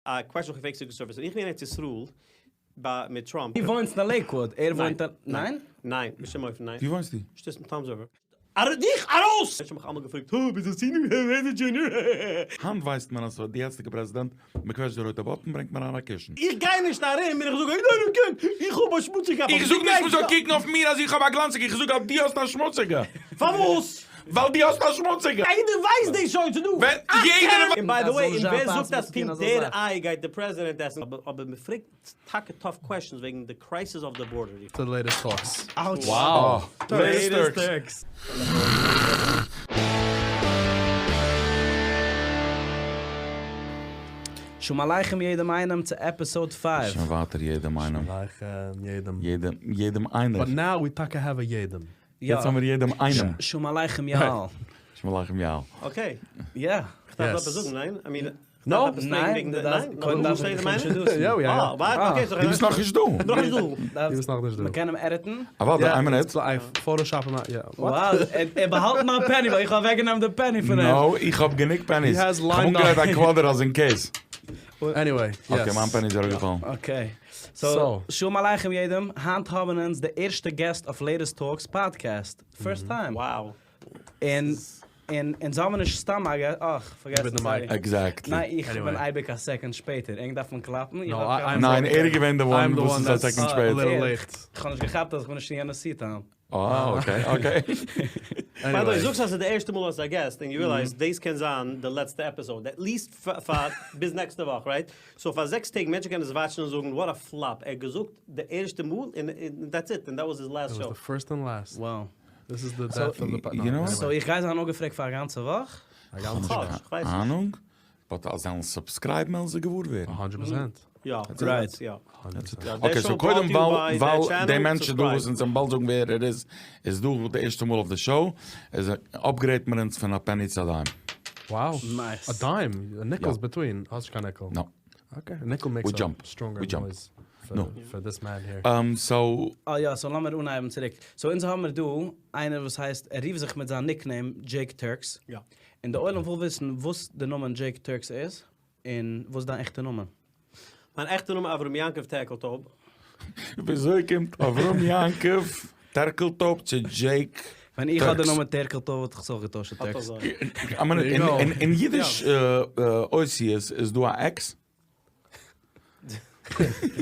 א קוועסטשן וואס איך פרעג סיקרעט סערוויס, ווען איך בין אין ארץ ישראל ביי מיט טראמפ. דו וואוינסט אין לעיקוואוד, ער וואוינט אין, ניין? ניין, בשום אופן ניין. ווי וואוינסטו? שטות מיט טאמס ריווער. דיך ארויס! מענטשן האבן מיך אלעמאל געפרעגט, הא, ביסט א סיניאר, ווער איז די דזשוניאר? היינט ווייסט מען אז די יעצטיגע פרעזידענט, מען קוועטשט די רויטע באטן ברענגט מען אריין א קישן. איך גיי נישט ארום און איך זאג, היי דיין קוק, איך האב א שמוציגע איך זאג נישט מען זאל קוקן אויף מיר אז איך האב א גלאנציגע, איך זאג אז דו האסט א שמוציגע. פארוואס? ווייל דו האסט א שמוציגע. יעדער ווייסט דאס שוין, ס'דא ווען יעדער. און ביי די וועי, און ווער זאגט אז פונקט דער איי גייט די פרעזידענט עסן? אבער מען פרעגט טאקע טאף קוועסטשענס וועגן די קרייסיס אוו די בארדער. די לעיטעסט טאלקס. אוטש. Wow. לעיטעסט טורקס. שלום עליכם יעדעם איינעם צו עפיסאוד פייוו. שוין ווייטער יעדעם איינעם. שלום עליכם יעדעם. יעדעם יעדעם איינער. באט נאו ווי טאקע העוו א יעדעם. יעצט האמיר יעדעם איינעם. שלום עליכם יאל. שלום עליכם יאל. אקעי. יא. איך דארף עפעס זאגן, ניין? איי מין, איך נאו. דארף עפעס פרעגן וועגן די, ניין? קודם דארף איך דיך אינטראדוסן. יא יא יא. אה, וואט? אקעי, סאו דו ביסט נאכנישט דא. נאך נישט דא. דו ביסט נאכנישט דא. מ'קען אים עדיטן? אוודאי, איין מינוט. איי פאטאשאפ אים אוט, יא. וואו, ער באהאלט מיין פעני ווייל איך האב אוועקגענומען די פעני פון אים. נאו, איך האב גענוג פעניס. איך האב אנגעלייגט א קוואדער אז אין קעיס. עניוועי, יעס. אקעי, מיין פעני איז אראפגעפאלן. אקעי. סאו, שלום עליכם יעדעם, היינט האבן אונז די ערשטע געסט אויף לעיטעסט טאלקס פאדקעסט, פירסט טיים. וואו. און און אונז האבן נישט סתם א געסט, אך, פארגעסן, סארי. עקזעקטלי. ניין, איך בין אייביג א סעקאנד שפעטער, ענק דארפן קלאפן, איך האב קיין. ניין, ער איז געווען די וואן וואס איז א סעקאנד שפעטער. איך האב נישט געכאפט אז איך בין נישט אין יענע סיעט היינט. אה, אקעי, אקעי. ביי די וועי, זאגסט אז ס'איז די ערשטע מאל האסט א געסט, און יו ריעלייז דאס קען זיין די לעצטע עפיסאוד, עט ליעסט פאר ביז נעקסטע וואך, רייט? סאו פאר זעקס טעג מענטשן קענען עס וואטשן און זאגן וואט א פלאפ, ער האט געזאגט די ערשטע מאל און דעטס איט, און דעט וואס היז לעסט שאו. די פירסט און לעסט. וואו. דיס איז די דעט אוו די פאדקעסט. סאו איך גיי זיין אפגעפרעגט פאר א גאנצע וואך? א גאנצע וואך. כ'ווייס נישט. אהנונג, באט אז זיי וועלן סובסקרייבן וועלן זיי געוואר ווערן. א האנדרעט פערסענט. יא, רייט. יא. אקעי סאו קודם ווייל ווייל די מענטש איז דא וואס אונז וועלן באלד זאגן ווער ער איז איז דא די ערשטע מאל אויף די שאו איז אפגרעידט מען אונז פון א פעני צו א דיים. Wow. נייס. א דיים? א ניקל איז ביטווין, האסט נישט קיין ניקל? נאו. אקעי, א ניקל מעיקס א סטראנגער נויז פאר דיס מען העיר. סאו. אה יא, סאו לאמיר אנהייבן צוריק. סאו אונז האמיר דא איינער וואס הייסט, ער רופט זיך מיט זיין ניק נעים דזשעיק טורקס. יא. און די עולם וויל וויסן וואס די נאמען דזשעיק טורקס איז, און וואס איז דיין עכטע נאמען? מיין עכטע נאמען אברהם יעקב טערקלטויב. וויאזוי קומט אברהם יעקב טערקלטויב צו דזשעיק טורקס? ווען איך האב די נאמען טערקלטויב וואלט איך עס אויך געטוישט צו טורקס. אין אידיש אותיות איז דא א עקס?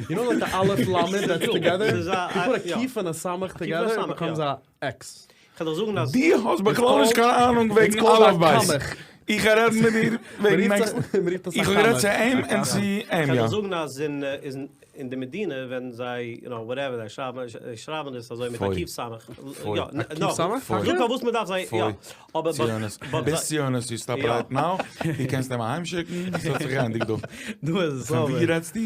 יו נאו לייק די אלף למד דעטס טוגעדער? יו פוט א קוף און א סמך טוגעדער איט ביקאמס א עקס. כ'וועל דיך זאגן אז. דו האסט בכלל נישט קיין אהנונג וועגן אלף בית. איך רעד מיט דיר וועגן מעקס. איך האב גערעדט צו אים און צו אים יא. כ'וועל דיך זאגן אז אין די מדינה ווען זיי, יו נאו, וואטעווער, זיי שרייבן, זיי שרייבן עס אזוי מיט א קוף סמך. פוי. יא, א קוף סמך? זאג פארוואס מ'דארף זיי, יא. אבער ציונות. ביסט ציונות יו סטאפ רייט נאו. דו קענסט אים אהיים שיקן. ס'האט זיך געענדיגט דא. דא איז עס פון אווער. ווי רעדסטו?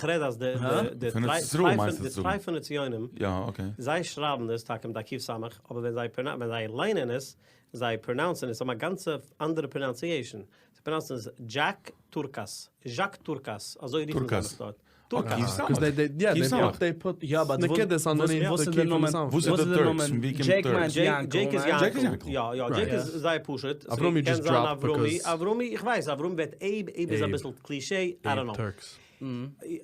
כ'רעד אז די די פון ארץ ישראל מיינסטו צו זאגן. די טרייפענע ציונים. יא אקעי. זיי שרייבן עס טאקע מיט א קוף סמך, אבער ווען זיי ווען זיי ליינען עס, זיי פראנאונסען עס, זיי האבן א גאנצע אנדערע פראנאונסיעישאן. זיי פראנאונסען עס דזשעק טורקאס, זשאק טורקאס, אזוי רופן זיי מיך דארט. טורקאס. קאוז דעי דעי יא דעי פוט דעי פוט נקודות אנדערניט וואס די איז די קוף און די נאמען? סמך. וואס איז די טורקס? פון ווי קומט דזשעיק טורקס? מיינט יענקל, דזשעיק איז דזשעיק איז יענקל. יענקל. יא יא, דזשעיק איז זייער פשוט. אברומי ס'קען דזשאסט זיין דראפט אברומי, ביקאוז. אברומי, איך ווייס, אברומי ווערט עיב, עיב איז אביסל קלישעי, איי דאנט נאו. טורקס.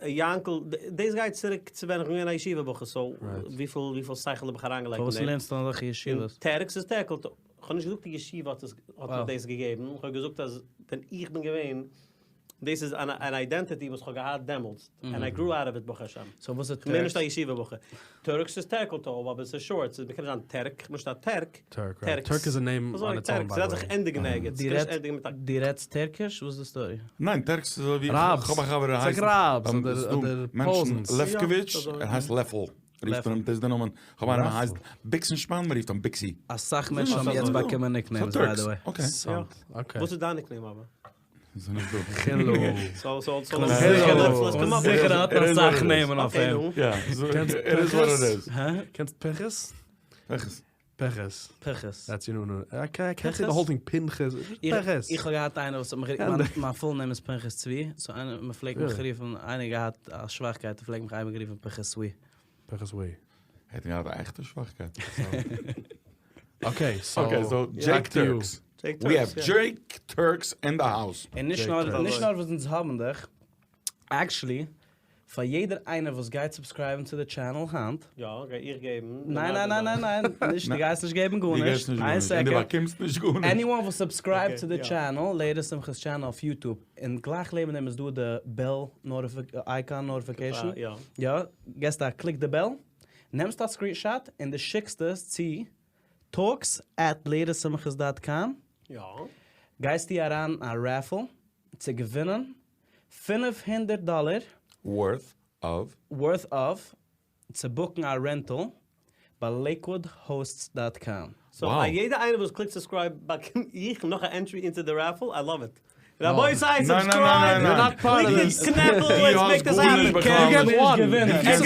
יענקל, דאס גייט צוריק צו ווען איך בין געווען א ישיבה בחור, סאו וויפיל וויפיל שכל האב איך אריינגעלייגט אין דעם? פארוואס לערנסטו אין אזעלכע ישיבות? טערקס איז טערקל, כ'האב נישט געזאגט די ישיבה האט עס האט מיר דאס געגעבן, כ'האב געזאגט אז ווען איך בין געווען, דאס איז אן איידענטיטי וואס כ'האב געהאט דעמאלטס, ענד איי גרו אוט אוו איט ברוך השם. סאו וואס איז טערקס? כ'בין נישט א ישיבה בחור. טורקס איז טערקלטויב אבער ס'איז שארט, ס'איז מ'קען נישט זיין טערק, כ'בין נישט א טערק. טורק, רייט. טורק איז א נעים אן איטס אוין ביי די וועי. ס'דארף זיך ענדיגן ערגעץ, ס'קען נישט ענדיגן מיט א. דו רעדסט טערקיש? וואס איז די סטארי? ניין, טערקס איז אזוי ווי, כ'האב א חבר ער הייסט, מענטשן, לעפקאוויטש, ער הייסט לעפל, רופט מען אים, דאס איז די נאמען, כ'האב איינעם ער הייסט ביקסנשפאן, מ'רופט אים ביקסי. אסאך מענטשן האבן יעצט באקומען ניקנעימס ביי די וועי. אקעי. וואס איז דיין ניקנעים אבער? זיכער האט אסאך נעמען אויף אים. קענסט פנחס? פנחס. פנחס. פנחס. דעטס יור ניו נעים. איי קענט סעי די האול טינג פנחס. פנחס. איך האב געהאט איינער וואס האט מיך גערופן, מיין פול נעים איז פנחס צבי, סאו איינער, מען פלעגט מיך רופן, איינער געהאט א שוואכקייט, ער פלעגט מיך אייביג רופן פנחס צבי. פנחס ווי. ער האט געהאט א עכטע שוואכקייט. Okay, so Okay, so Jake Turks. We have Jake Turks in the house. און נישט נאר, נישט נאר וואס אונז האבן דיך, actually, פאר יעדער איינער וואס גייט subscribe ן צו די channel היינט. יא, גיי איך געבן. ניין ניין ניין ניין ניין, נישט, דו גייסט נישט געבן גארנישט. איין second. דו באקומסט נישט גארנישט. Anyone וואס subscribe ט צו די channel, Latest Simchas channel אויף YouTube, און גלייך לעבן דעם איז דא די bell icon notification. יא. געסט א click די bell, נעמסט א screenshot און דו שיקסט עס צו talks at latestsimchas dot com, גייסטו אריין אין א raffle צו געווינען 500 דאלער worth of worth of צו book ן א rental ביי lakewoodhosts dot com. So א יעדע איינער וואס click ט subscribe באקום איך נאך א entry into די raffle? I love it. רבותי subscribe! Click די קנעפל let's make this happen! ער גע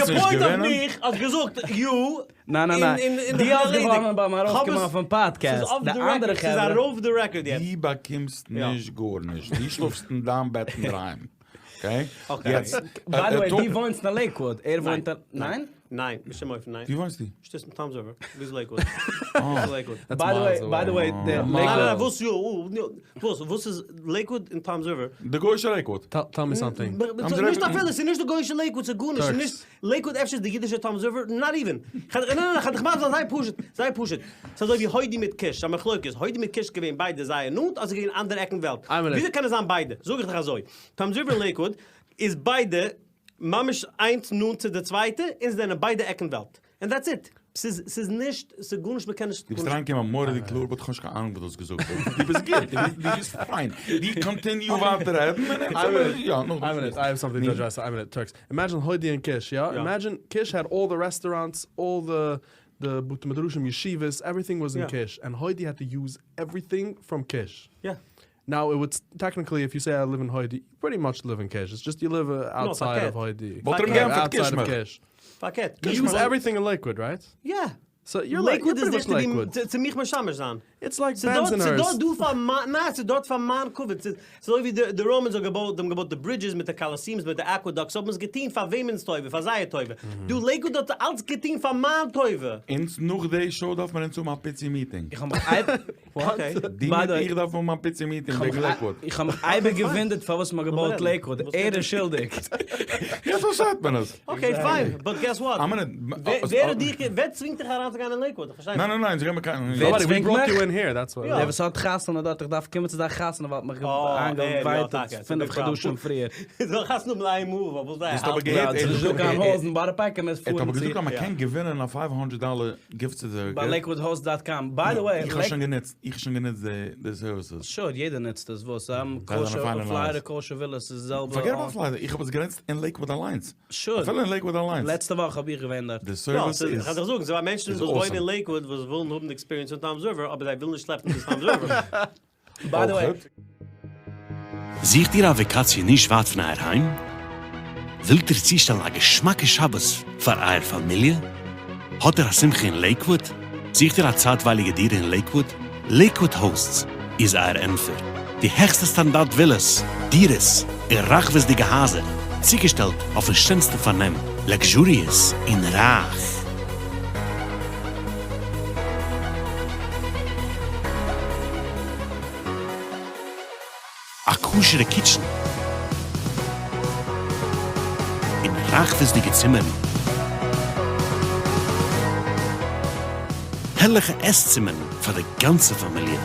point אויף מיך האסט געזאגט יו ניין ניין ניין דו האסט געוואנען ביים ארויפקומען אויפן פאדקעסט די אנדערע חברה ס'איז ארויף די record יעצט. דו באקומסט נישט גארנישט דו שלאפסט אין דיין בעט אינדערהיים okay? יעצט by the way דו וואוינסט אין לעיקוואד ער וואוינט אין ניין? ניין, בשום אופן ניין. ווי וואוינסטו? שטות מיט Toms River. ווי איז לעיקוואד? ווי איז לעיקוואד? By the way, by the way, די לעיקוואד. ניין ניין וואס יא, וואס וואס איז לעיקוואד און Toms River? די גוישע לעיקוואד. Tell me something. נישט אפילו, ס'איז נישט די גוישע לעיקוואד, ס'איז גארנישט, ס'איז נישט, לעיקוואד אפשר איז די אידישע Toms River, not even. ניין ניין ניין, כ'מיין זייער פשוט, זייער פשוט. ס'איז אזוי ווי הודי מיט כוש, א מחלוקת, הודי מיט כוש געווען ביידע זייער נאנט אדער געווען אנדערע עקן וועלט? וויאזוי קען עס זיין ביידע? זאג איך דיך אזוי, Toms River און לעיקוואד איז ביידע ממש איינס נאנט צו די צווייטע און זיי זענען ביידע עקן וועלט און that's it, ס'איז ס'איז נישט ס'איז גארנישט מ'קען נישט. דו ביסט אריינגעקומען מורא'דיג קלאר but כ'האב נישט קיין אהנונג וואס דו האסט געזאגט, דו ביסט גוט, דו ביסט פיין, דו continue ווייטער רעדן און אונז האמיר יא נאכדעם. איין מינוט, I have something to address, איין מינוט, Turks, imagine הודי און כוש, יא? Imagine כוש had all the restaurants, all the the בתי מדרשים, ישיבות, everything was in כוש, and הודי had to use everything from כוש. יא. Now it would technically if you say I live in הודי, you pretty much live in כוש, it's just you live outside of הודי. וואלט ער אים געענטפערט כוש מיך. פארקערט. You use everything in Lakewood, right? יא. So you're like, Lakewood איז נישט ווי צו מיך משמש זיין. It's like Bensonhurst. ס'איז דארט דא פאר מיין, ניין ס'איז דארט פאר מיין כבוד. ס'איז אזוי ווי די Romans האבן געבויט, האבן געבויט די bridges מיט די colosseums מיט די aqueducts האבן עס געטון פאר וועמענס טובה? פאר זייער טובה. דא לעיקוואד האט אלץ געטון פאר מיין טובה. אונז נאך די show דארף מען אונז האבן א פיצי meeting. איך האב מיך אייב. דו מיט איך דארף האבן א פיצי meeting וועגן לעיקוואד. איך האב מיך אייביג געוואונדערט פארוואס מ'האט געבויט לעיקוואד, ער איז שולדיג. יעצט פארשטייט מען עס. Okay fine, but guess what? ווער האט דיך, ווער צווינגט דיך אריינצוגיין אין לעיקוואד? איך פארשטיי נישט. ניין ניין ניין, זיי געבן קיין. ווער צווינגט מיך? דער וואס האט חתונה דארט, איך דארף קומען צו זיין חתונה ווייל האט מיך איינגעאינווייטעט פינף חדשים פריער. זאל חתונה האבן איין מאל, ווייל וואס זיי האלטן. האסט אבער געהערט, ס'איז נישטא קיין הויז אין בארא פארק און מ'מוז ער האט פארן אבער צו. געזאגט אז מ'קען געווינען א 500 דאלער gift certificate. ביי LakewoodHost dot com. By the way, איך האב שוין גענוצט, איך האב שוין גענוצט די services. Sure, יעדער נוצט עס, וואס? Kosher, פלארידע kosher villas איז די זעלבע. Forget about פלארידע, איך האב עס גענוצט אין לעיקוואד אליינס. Sure. אפילו אין לעיקוואד אליינס. לעצטע וואך האב איך געווען דארט. די service איז. כ'קען דיך זאגן, ס'דא מענטשן וואס וואוינען אין לעיקוואד וואס ווילן האבן די experience פון Toms River, אבער זיי ווילן נישט שלעפן ביז Toms River. By the way. זוכט איר א וואקאציע נישט ווייט פון אייער היים? ווילט איר צושטעלן א געשמאקע שבת פאר אייער פאמיליע? האט איר א שמחה אין לעיקוואוד? זוכט איר א צייטווייליגע דירה אין לעיקוואוד? Lakewood Hosts איז אייער ענטפער. די העכסטע סטאנדארט ווילעס, דירות, און רחבות'דיגע הייזער, צוגעשטעלט אויפן שענסטן פארנעם, luxurious און רייך. א כשר'ע kitchen און רחבות'דיגע צימערן, הערליכע עס-צימערן פאר די גאנצע פאמיליע.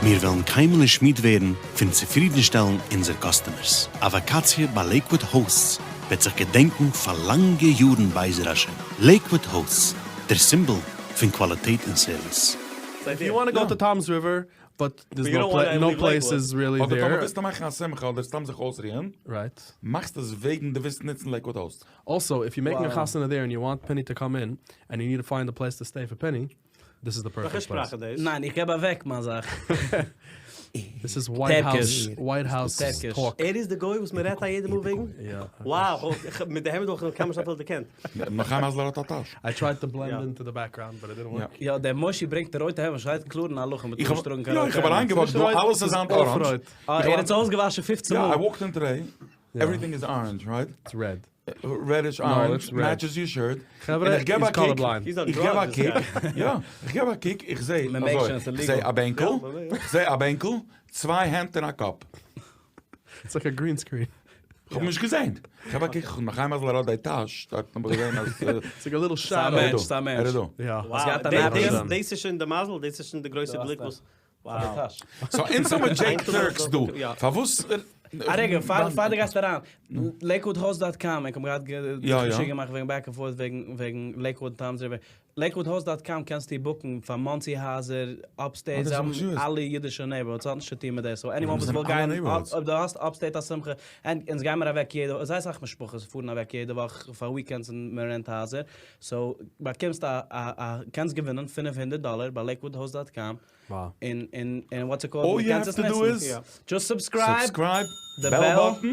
מיר וועלן קיינמאל נישט מיד ווערן פון צופרידנשטעלן אונזער customers. א וואקאציע ביי Lakewood Hosts וועט זיך געדענקן פאר לאנגע יארן בעזר השם. Lakewood Hosts, דער סימבאל פון קוואליטעט און service. If you want to go to Toms River, but there's no place is really אדער there. טאמער ווילסטו מאכן א שמחה אדער סתם זיך אויסרוען, Right. מאכסט עס וועגן דו ווילסט נוצן Lakewood Host. Also, if you're making a חתונה there and you want Penny to come in, and you need to find a place to stay for Penny, this is the וועלכע perfect place. שפראך איז דאס? ניין, איך געב אוועק מיין זאך. This is White House, Turkish. White House Turkish. talk. ער איז די גוי וואס מען רעדט א יעדע מאל וועגן? יא. Wow, מיט די העמד האב איך נאך קיינמאל נישט אפילו דערקענט. נאך א מזל ער האט א טאש. I tried to blend יא. into the background, but it didn't work. יא, דער מושי ברענגט די רויטע העמד, שרייט קלאר אין הלכה מ'טאר איך האב נישט טראגן קיין יא, רויטע איך האב העמד. אריינגעוואקט דא, אלעס איז היינט orange. אה, ער האט עס אויסגעוואשן 15 יא, מאל. I walked in today, everything is orange, right? It's red. רעדיש אראנדזש מעטשעס יור שירט, חברה איך געב א קוק, איך געב א קוק, יא, איך געב א קוק, איך זע אזוי, איך זע א בענקל, איך זע א בענקל, צוויי הענט און א קאפ. איטס לייק א גרין סקרין. כ'האב נישט געזען. כ'געב א קוק, נאך איין מזל ער האט די טאש, דארט האב איך געזען אז. איטס לייק א ליטל שעדאו. ס'א מענטש, ס'א מענטש. ער איז דא. יא. האסט געהאט א נעפקין? דאס איז שוין די מזל, דאס איז שוין די גרויסע גליק וואס. סאו אונז האמיר דזשעיק טורקס דא, פארוואס? א רגע, פאר פאר דו גייסט אריין, לעיקוואד האוסט דאט קאם, איך האב געהאט משוגע געמאכט וועגן בעק ענד פארט וועגן וועגן לעיקוואד טאמס ריווער, לעיקוואד האוסט דאט קאם קענסטו בוקן פאר מאנסי הייזער, אפסטעיט, זיי האבן אלע אידישע נעיבערהודס, ס'האט נישט צוטון מיט דאס, סאו עניוואן וואס וויל גיין, אויב דו האסט אפסטעיט א שמחה, אונז גיימער אוועק יעדע, זייער אסאך משפחות פארן אוועק יעדע וואך פאר וויקענדס און מען רענט הייזער, סאו באקומסט א א קענסט געווינען פינף הונדערט דאלער ביי לעיקוואד האוסט דאט קאם. און און און וואטס איט קאלד אלל יו העוו טו דו איז דזשאסט סובסקרייב סובסקרייב די בעל באטן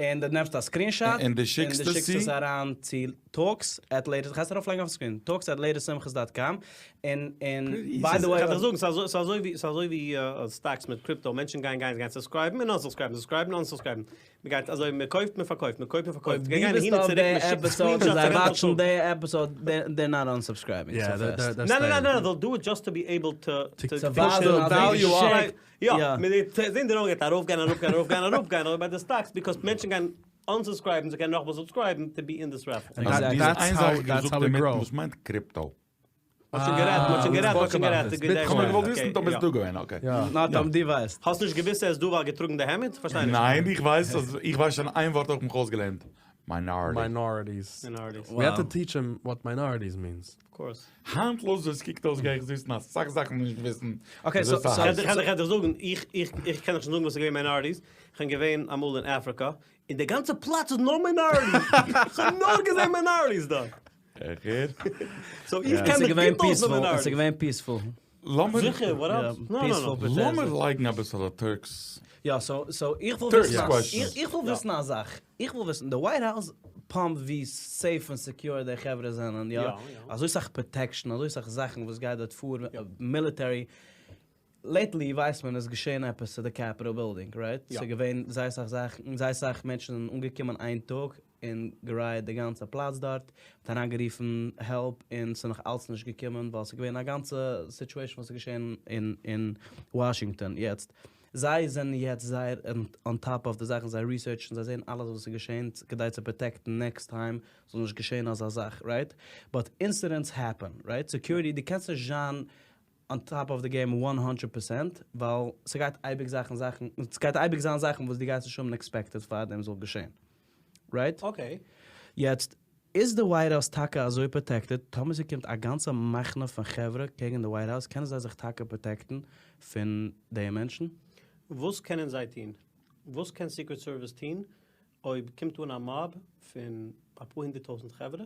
און דו נעמסט א סקרינשאט און דו שיקסט עס עס אריין צו טאלקס עט לעיטעסט כ'גיי עס ארויף לייגן אויפן סקרין טאלקס עט לעיטעסט שמחות דאט קאם און און ביי די וועי כ'וועל דיך זאגן ס'איז אזוי ווי ס'איז אזוי ווי סטאקס מיט קריפטא מענטשן גייען גייען גייען סובסקרייבן און אנסובסקרייבן סובסקרייבן און אנסובסקרייבן מ'גייט אזוי מ'קויפט מ'פארקויפט מ'קויפט מ'פארקויפט אויב דו ביסט אויף די עפיסאד און זיי וואטשן די עפיסאד דעיר נאט אנסובסקרייבינג סאו פעסט. ניין ניין ניין דעיל דו איט דזשאסט טו בי עיבל טו צו ווייזן אז זיי געשיקט. יא, מ'וועט זען דער עולם גייט ארויפגיין אראפגיין ארויפגיין אראפגיין אבער ביי די סטאקס ביקאוז מענטשן גייען אנסובסקרייבן זיי קענען נאכאמאל סובסקרייבן טו בי אין דיס רעפל. איין זאך געזאגט אינמיטן וואס מיינט קריפטא? מ'האט שוין גערעדט, מ'האט שוין גערעדט, מ'האט שוין גערעדט. כ'האב נאר געוואלט וויסן אויב ביסט דא געווען, אקעי. נאט אויב דו ווייסט. האסט נישט געוואוסט ער איז דא ווייל געטראגן די העמד? כ'פארשטיי נישט. ניין, איך ווייס אז, איך ווייס שוין איין ווארט האב איך מיך אויסגעלערנט, מיינאריטי. מיינאריטיס. מיינאריטיס. ווי העד טו טיטש הים וואט מיינאריטיס מינס. אוו קאורס. היינט לויט ווי עס קוקט אויס גיי איך וויסן אסאך זאכן נישט וויסן. אקעי סאו סאו. כ'על דיך זאגן, איך איך איך קען דיך שוין זאגן וואס איז געווען מיינאריטיס, כ'בין געווען אמאל אין אפריקא, און די גאנצע פלאץ איז נאר מיינאריטיס! כ'האב נאר געזען מיינאריטיס דארט! איך הער. סאו איך קען מיך גוט אויס מיט מיינאריטיס. עס איז געווען פיספול. לאמיר זיכער, וואט עלס? נא נא נא. לאמיר לייגן אביסעלע טורקס. יא, סאו סאו איך וויל וויסן איך וויל וויסן א זאך. איך וויל וויסן, די ווייט האוז פאמפט ווי סעיף און סעקיור די חברה זענען, יא? אזוי סאך פראטעקשן, אזוי סאך זאכן וואס גייט דארט פאר, מיליטערי. לעיטלי ווייסט מען איז געשען עפעס צו די קעפיטאל בילדינג, רייט? ס'איז געווען זייער סאך זאכן, זייער סאך מענטשן זענען אנגעקומען איין טאג און גערייעט די גאנצע פלאץ דארט, מ'האט אריינגערופן העלפ און ס'איז נאך אלץ נישט געקומען ווייל ס'איז געווען א גאנצע סיטועשאן וואס איז געשען אין אין וואשינגטאן יעצט. זיי זענען יעצט זייער אן טאפ אוו די זאכן, זיי ריסערטשן, זיי זעען אלעס וואס איז געשען כדי צו פראטעקטן נעקסט טיים זאל נישט געשען אזא זאך, רייט? באט אינסידענטס העפען, רייט? סעקיוריטי, דו קענסט נישט זיין אן טאפ אוו די געים וואן האנדרעט פערסענט, ווייל ס'גייט אייביג זאכן זאכן, ס'גייט אייביג זיין זאכן וואס דו גייסט נישט האבן עקספעקטעד פארדעם זאל געשען. רייט? אקעי. יעצט, איז די ווייט האוז טאקע אזוי פראטעקטעד? טאמער ס'קומט א גאנצע מחנה פון חברה קעגן די ווייט האוז, קענען זיי זיך טאקע פראטעקטן פון די מענטשן? וואס קענען זיי טון? וואס קען סיקרעט סערוויס טון אויב קומט אן א מאב פון אפאר הונדערט טויזנט חברה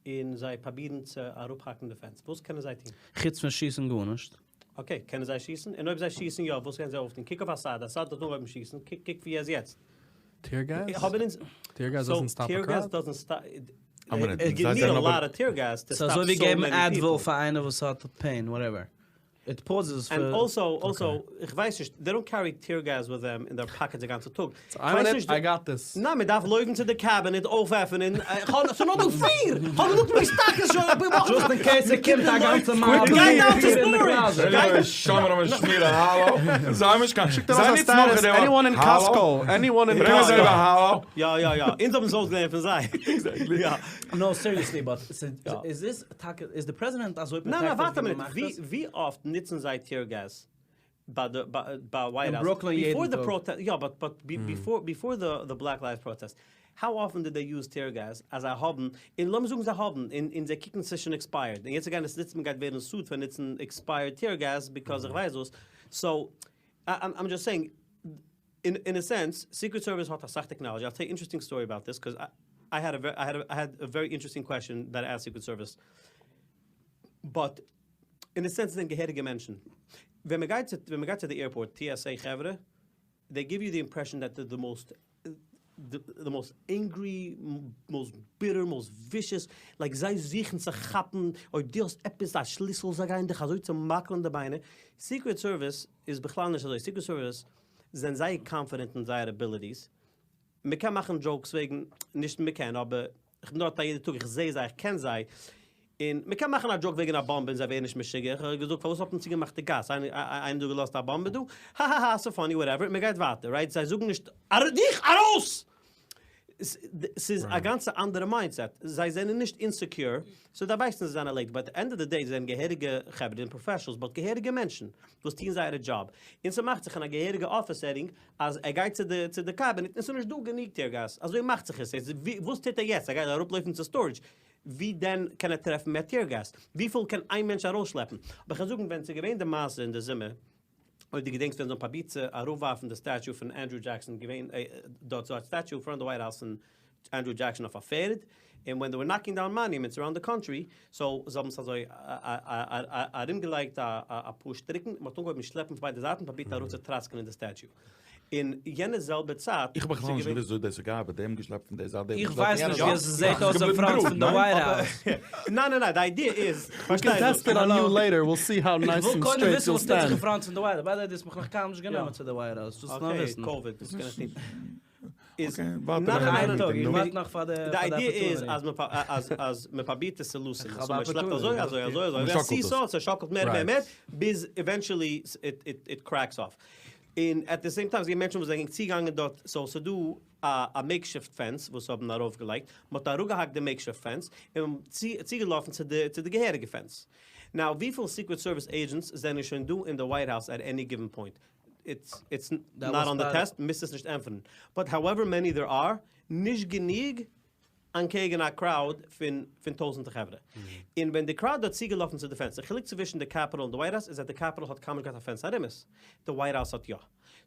און זיי פראבירן צו אראפהאקן די פענס, וואס קענען זיי טון? חוץ פון שיסן גארנישט. אקעי, קענען זיי שיסן? און אויב זיי שיסן יא, וואס קענען זיי אויפטון? קוק אויף אסאד, אסאד האט אנגעהויבן שיסן, קוק קוק ווי ער איז יעצט. טיר געז? האבן אונז. טיר געז דאזענט סטאפ א קראוד? יו ניד א לאט אוו טיר געז טו סטאפ ס'איז אזוי ווי סאו געבן מעני עדוויל פיפל. פאר איינער וואס האט פעין, וואטעווער. איט פאוזעס ענד פאר. אלסא, אלסא, איך ווייס נישט, דעי דאנט קערי טיר געז וויט דעם אין דער פאקעט די גאנצע טאג. סאו איי מינוט, איי גאט דיס. ניין, מען דארף לויפן צו די קעבינעט אויפעפענען, איך האב, ס'איז נאר דא פיר! כ'האב גענוג מיט סטאקס שוין אפאר וואכן. דזשאסט אין קעיס ס'קומט א גאנצע מאב. גיי דאון צו סטארעדזש! שומר ומשמירה, האלא, זיי נישט קיין, שיקט ארויס א סטעטוס, עניוואן אין קאסקא, עניוואן אין קאסקא. יא יא יא, אונז האבן עס אויסגעלערנט פון זיי. עקזעקטלי. יא. נאו סיריעסלי באט איז דיס טאקע איז די פרעזידענט אזוי ניין ניין פראטעקטעד ווארט א ווי מינוט, מ'מאכט עס? ווי אפט נוצן זיי טיר געז ביי די ביי ווייט אין האוז? ברוקלין יעדן ביפאר די טאג. פראטעסט, יא באט באט ביפאר ביפאר די די בלעק לייווס פראטעסט, האו אפען דיד דעי יוז טיר געז אז זיי האבן, און לאמיר זאגן זיי האבן, און און זיי קוקן ס'איז שוין עקספייערד, און יעצט זיי גייען עס נוצן מ'גייט ווערן סוד פאר נוצן עקספייערד טיר געז ביקאוז איך ווייס וואס, סאו איים דזשאסט סעינג אין אין א סענס, סיקרעט סערוויס האט אסאך טעקנאלעדזשי, אייל טעל יו אינטערעסטינג סטארי אבאוט דיס, קאוז איי העד א איי העד א ווערי אינטערעסטינג קוועסטשען דעט איי עסקד סיקרעט סערוויס, באט אין א סענס זענען געהעריגע מענטשן, ווען מען גייט צו ווען מען גייט צו די עירפארט TSA חברה, דעי גיוו יו די אימפרעשאן דעט דער די מאסט די מאסט ענגרי, מאסט ביטער, מאסט ווישעס, לייק זיי זוכן צו כאפן אויב דו האסט עפעס א שליסל, זיי גייען דיך אזוי צומאקלען די ביינער, סיקרעט סערוויס איז בכלל נישט אזוי, סיקרעט סערוויס זענען זייער קאנפידענט אין זייער אביליטיס. מ'קען מאכן jokes וועגן, נישט מ'קען, אבער איך בין דארט א יעדע טאג, איך זעה זיי, איך קען זיי, און מ'קען מאכן א joke וועגן א באמבע און זיי ווערן נישט משוגע, איך האב געזאגט פארוואס האט מען צוגעמאכט די גאס, איינער האט דא געלאזט א באמבע דא? האהאהא ס'איז funny whatever, מ'גייט ווייטער, right? זיי זאגן נישט דיך ארויס! ס'איז א גאנצע אנדערע mindset, זיי זענען נישט insecure, so זיי ווייסן זיי זענען late, but end of the day זיי זענען געהעריגע חברה און professionals, but געהעריגע מענטשן וואס טוען זייערע דזשאב, און ס'מאכט זיך אין א געהעריגע office setting אז ער גייט צו די צו די קאבינעט און ס'איז נישט דא גענוג tear gas, אזוי מאכט זיך עס, וואס טוט ער יעצט? ער גייט אראפלויפן צו storage, ווי דען קען ער טרעפן מער tear gas? וויפיל קען איין מענטש ארויסשלעפן? אבער כ'קען זאגן ווען ס'איז געווען די מעשה אין די זומער, אויב דו געדענקסט ווען זיי האבן פראבירט צו אראפווארפן די statue פון ענדרו דזשעקסאן געווען דארט ס'דא א statue פראנט די ווייט האוז פון ענדרו דזשעקסאן אויף א פערד, און ווען they were knocking down monuments around the country, so זיי האבן עס אזוי ארומגעלייגט אפאר שטריקן, און מ'האט אנגעהויבן שלעפן פון ביידע זייטן פראבירט אראפצוטראסקענען די statue. אין יענע זעלבע צייט איך האב בכלל נישט געוואוסט וויאזוי דאס האט געארבעט, די האבן געשלעפט פון די זייט, די האבן איך ווייס נישט ווי עס זעט אויס אין front פון די ווייט האוז. ניין ניין ניין, די idea איז, We can test it on you later, we'll see how nice and straight you'll stand. איך וויל קודם וויסן וואס טוט זיך אין front פון די ווייט האוז, by the way דו האסט מיך נאך קיינמאל נישט גענומען צו די ווייט האוז, דאס נאר וויסן. okay, קאוויד, דאס קען איך טון. איז נאך איין טאג, איך ווארט נאך פאר די די idea איז אז מען אז מען פראבירט עס צו loosen ען, so מען שלעפט אזוי אזוי אזוי אזוי, ווי א see-saw, ס'שאקלט מער מער מער, ביז eventually it cracks off. און at the same time ס'געווען מענטשן וואס זענען צוגעגאנגען דארט, so ס'דא א makeshift fence וואס האבן ארויפגעלייגט, מ'האט אראפגעהאקט די makeshift fence און צוגעלאפן צו די צו די געהעריגע fence. Now וויפיל Secret Service agents זענען שוין דא אין די ווייט האוז at any given point? It's it's not on the test, מוזט עס נישט ענטפערן. But however many there are, נישט גענוג אנטקעגן א crowd פון פון טויזענטער חברה. און ווען די crowd האט צוגעלאפן צו די fence, די חילוק צווישן די קעפיטאל און די ווייט האוז איז אז די קעפיטאל האט קיינמאל נישט געהאט א fence ארום עס, די ווייט האוז האט יא.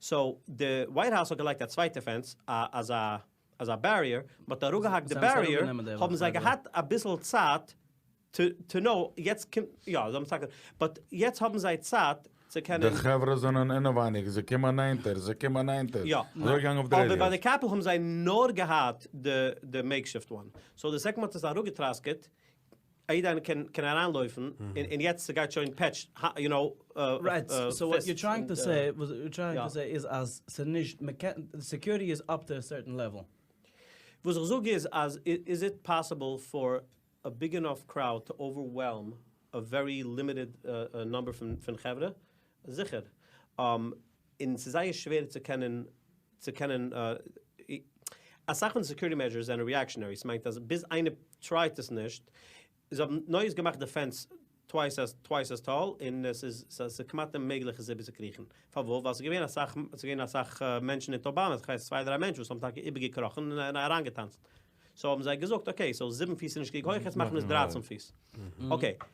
So די ווייט האוז האט געלייגט א צווייטע fence, א אזא אזא barrier, מ'האט אראפגעהאקט די barrier, האבן זיי געהאט אביסל צייט to know, יעצט קומט, יא זיי האבן טאקע, but יעצט האבן זיי צייט צו קענען. די חברה זענען אינעווייניג, זיי קומען נענטער, זיי קומען נענטער. יא, אזוי געגאנגען אויף די אבער ביי די קעפיטאל האבן זיי נאר געהאט די די makeshift one, so די second מ'האט עס אראפגעטראסקעט, א יעדער איינער קען קען אריינלויפן, און יעצט ס'גייט שוין פעטש, יו נאו, Right, so what you're trying to say, וואס you're trying to say איז אז ס'נישט, מ'קען, security איז up to a certain level. וואס איך זאג איז אז is it possible for a big enough crowd to overwhelm a very limited number פון חברה? זיכער. און ס'איז זייער שווער צו קענען צו קענען אסאך פון די security measures זענען reactionary, ס'מיינט אז ביז איינער try ט עס נישט, זיי האבן נאר געמאכט די fence twice as twice as tall און עס איז ס'איז כמעט אוממעגליך עס איבערצוקריכן. פארוואס? ווייל ס'איז געווען אסאך ס'איז געווען אסאך מענטשן אונטער אבאמא, כ'ווייס צוויי דריי מענטשן וואס האבן טאקע איבערגעקראכן און אריינגעטאנצט. So האבן זיי געזאגט okay so זיבן פיס איז נישט גענוג הויך יעצט מאכן מיר עס דרייצן פיס. Okay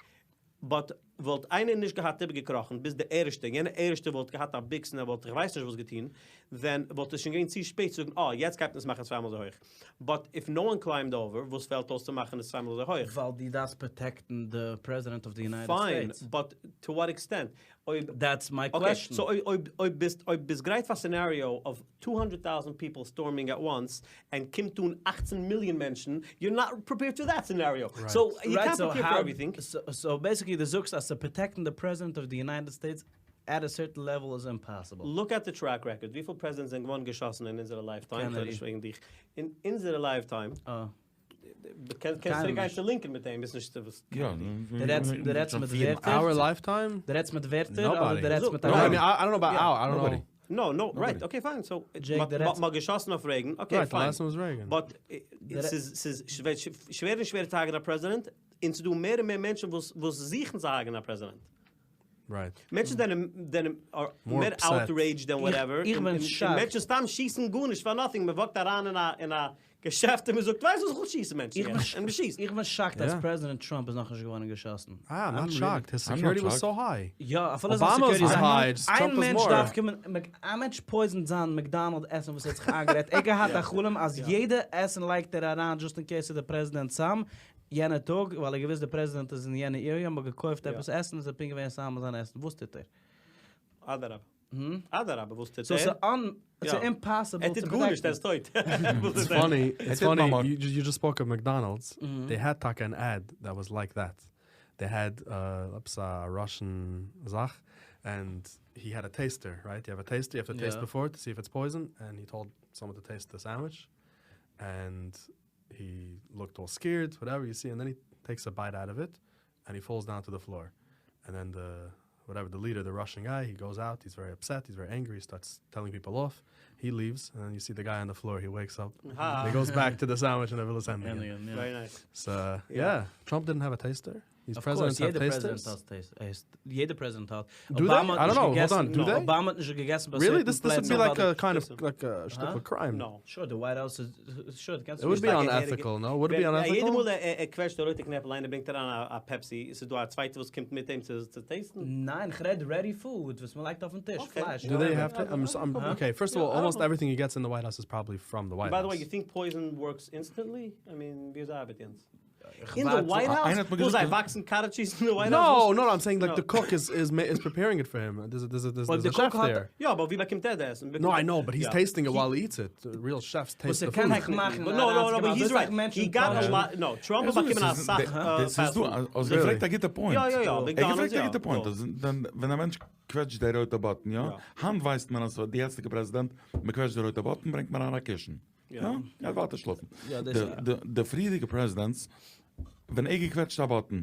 but וואלט איינער נישט געהאט איבערגעקראכן ביז די ערשטע און יענע ערשטע וואלט געהאט א ביקס און ער וואלט איך ווייס נישט וואס געטון then וואלט עס שוין געווען צו שפעט צו זאגן אה יעצט גייט מען עס מאכן צוויי מאל אזוי הויך but if no one climbed over וואס פעלט אויס צו מאכן עס צוויי מאל אזוי הויך? ווייל דו דארפסט protect ן די פרעזידענט of the United States. Fine but to what extent? אויב That's my question. Okay so אויב אויב ביסט אויב ביסט גרייט פאר scenario of two hundred thousand people storming at once און קומט אן אכצן מיליאן מענטשן, you're not prepared to that scenario, so you can't prepare for everything. So basically דו זאגסט אז צו protect ן די פרעזידענט of the United States at a certain level איז impossible. Look at the track record, וויפיל פרעזידענטס זענען געווארן געשאסן אין אונזערע lifetime, כ'רעד נישט וועגן דיך, אין אונזערע lifetime. קענסט צוריק גיין צו לינקאן מיט אים, ביסט נישט וואס. די רעדסט מיט ווערטער? Our lifetime? די רעדסט מיט ווערטער אדער די רעדסט מיט א. I don't know about our, I don't know. No, no, right, okay fine, so מ'האט געשאסן אויף רעיגן, okay fine. But ס'איז שווער און שווער צו הרג'ענען א פרעזידענט, און ס'איז דא מער און מער מענטשן וואס זוכן צו הרג'ענען א פרעזידענט. מענטשן זענען מער outraged than whatever, און מענטשן סתם שיסן גארנישט for nothing, מען walk ט אריין אין א געשעפט און מען זאגט ווייסט וואס איך וויל שיסן מענטשן יעצט, און מען שיסט. איך בין shocked אז פרעזידענט טראמפ איז נאכנישט געווארן געשאסן. אה, I'm not shocked, his security was so high. יא, אפילו זיין security איז high, איין מענטש דארף קומען, איין מענטש poison ט זיין McDonald עסן וואס ער האט זיך איינגערעדט, ער האט געהאט א חלום אז יעדע עסן לייגט ער אריין just in case איז די פרעזידענט סם, יענע טאג, ווייל ער האט געוואוסט די פרעזידענט איז אין יענע area, מ'האט געקויפט עפעס עסן, איז ער פונקט געווען סם אין זיין עסן, וואס טוט ער? אדרבה. אדרבה, וואס טוט ער? So ס'איז impossible ער טוט גארנישט, ער איז טויט. It's funny, it's funny, you just spoke of McDonald's, they had טאקע an ad that was like that, they had עפעס א Russian זאך, ענד הי העד א טעיסטער, רייט? יו העוו א טעיסטער, יו העוו טו טעיסט ביפאר טו סי איף איטס פויזען, ענד הי טאלד סאמאן טו טעיסט די סענדוויטש, ענד הי לוקט אלל סקעירד, וואטעווער, יו סי, ענד דען הי טעיקס א בייט אוט אוו איט, ענד הי פאלס דאון טו די פלאר, ענד דען די וואטעווער די ליעדער די ראשען גיי, הי גאוס אוט, היז ווערי אפסעט, היז ווערי ענגרי, הי סטארטס טעלינג פיפעל אףף, הי ליווס, ענד דען יו סי די גיי אן די פלאר, הי וועיקס אפ, הי גאוס בעק טו די סענדוויטש און ער וויל עס ענדיגען. ווערי נייס. סא יא, טראמפ דידנט האוו א טעיסטער? דיז אוו קאורס, פרעזידענטס האוו יעדער פרעזידענט טעיסטערס? האט טעיסטערס. יעדער פרעזידענט האט. דו דעי? אבאמא האט איי נישט דאנט נאו, האלד געגעסן, אן, דו דעי? אבאמא האט נישט געגעסן ביי ריעלי? סערטען דיס דיס וואלד פלעצער בי לייק ווייל א קיינד אוו לייק א שטיקל קריים. נאו. שור, די ווייט האוז איז, שור, די קענסט איט וואלד נישט בי אנעטיקל, נאו? וואלד איט בי אנעטיקל? יעדע מאל ער קוועטשט די רויטע קנעפל איינער ברענגט אריין א פעפסי, ס'איז דא א צווייטער וואס קומט מיט אים צו טעיסטן? ניין, כ'רעד רעדי פוד וואס מ'לייגט אויפן טיש, פלייש, דו דעי העוו טו? אקעי, פירסט אוו אלל, אלמאסט עווריטינג הי געטס אין די ווייט האוז איז פראבעלי פראם די ווייט ביי די וועי, האוז. יו טינק פויזן ווארקס אינסטענטלי? איי מין, ווי אזוי ארבעט יענץ? איך אין די ווארט. ווייט איינער האוז? האט מיר וואס זיי געזאגט וואקסן קאטעדזש טשיז אין די ווייט האוז? נאו, נאו, איים סעינג לייק נאו. די קוק איז איז איז פריפערינג איט פאר הים, דערס א דערס א דערס אויב א די קוק שעף האט דער. יא, אבער ווי באקומט ער די עסן? נאו, איי נאו, באט היז יא. טעיסטינג איט ווייל הי איטס איט, ריעל שעפס וואס טעיסט ער די קען פוד. זיך מאכן נאו, נאו, נאו, באט היז רייט, הי גאט א לאט, נאו, טראמפ האט באקומען אסאך דאס איז דא, האסט געפרעגט א גוטע פוינט. יא, יא, יא, ער האט מעקדאנעלדס געפרעגט א יא. גוטע פוינט, אז ווען א מענטש קוועטשט די רויטע באטן, יא? היינט ווייסט מען אז די יעצטיגע פרעזידענט, מען קוועטשט די רויטע באטן ברענגט מען אריין א קישן. יא, גייט ווייטער שלאפן. די פריערדיגע פרעזידענטס, ווען ער געקוועטשט א באטן,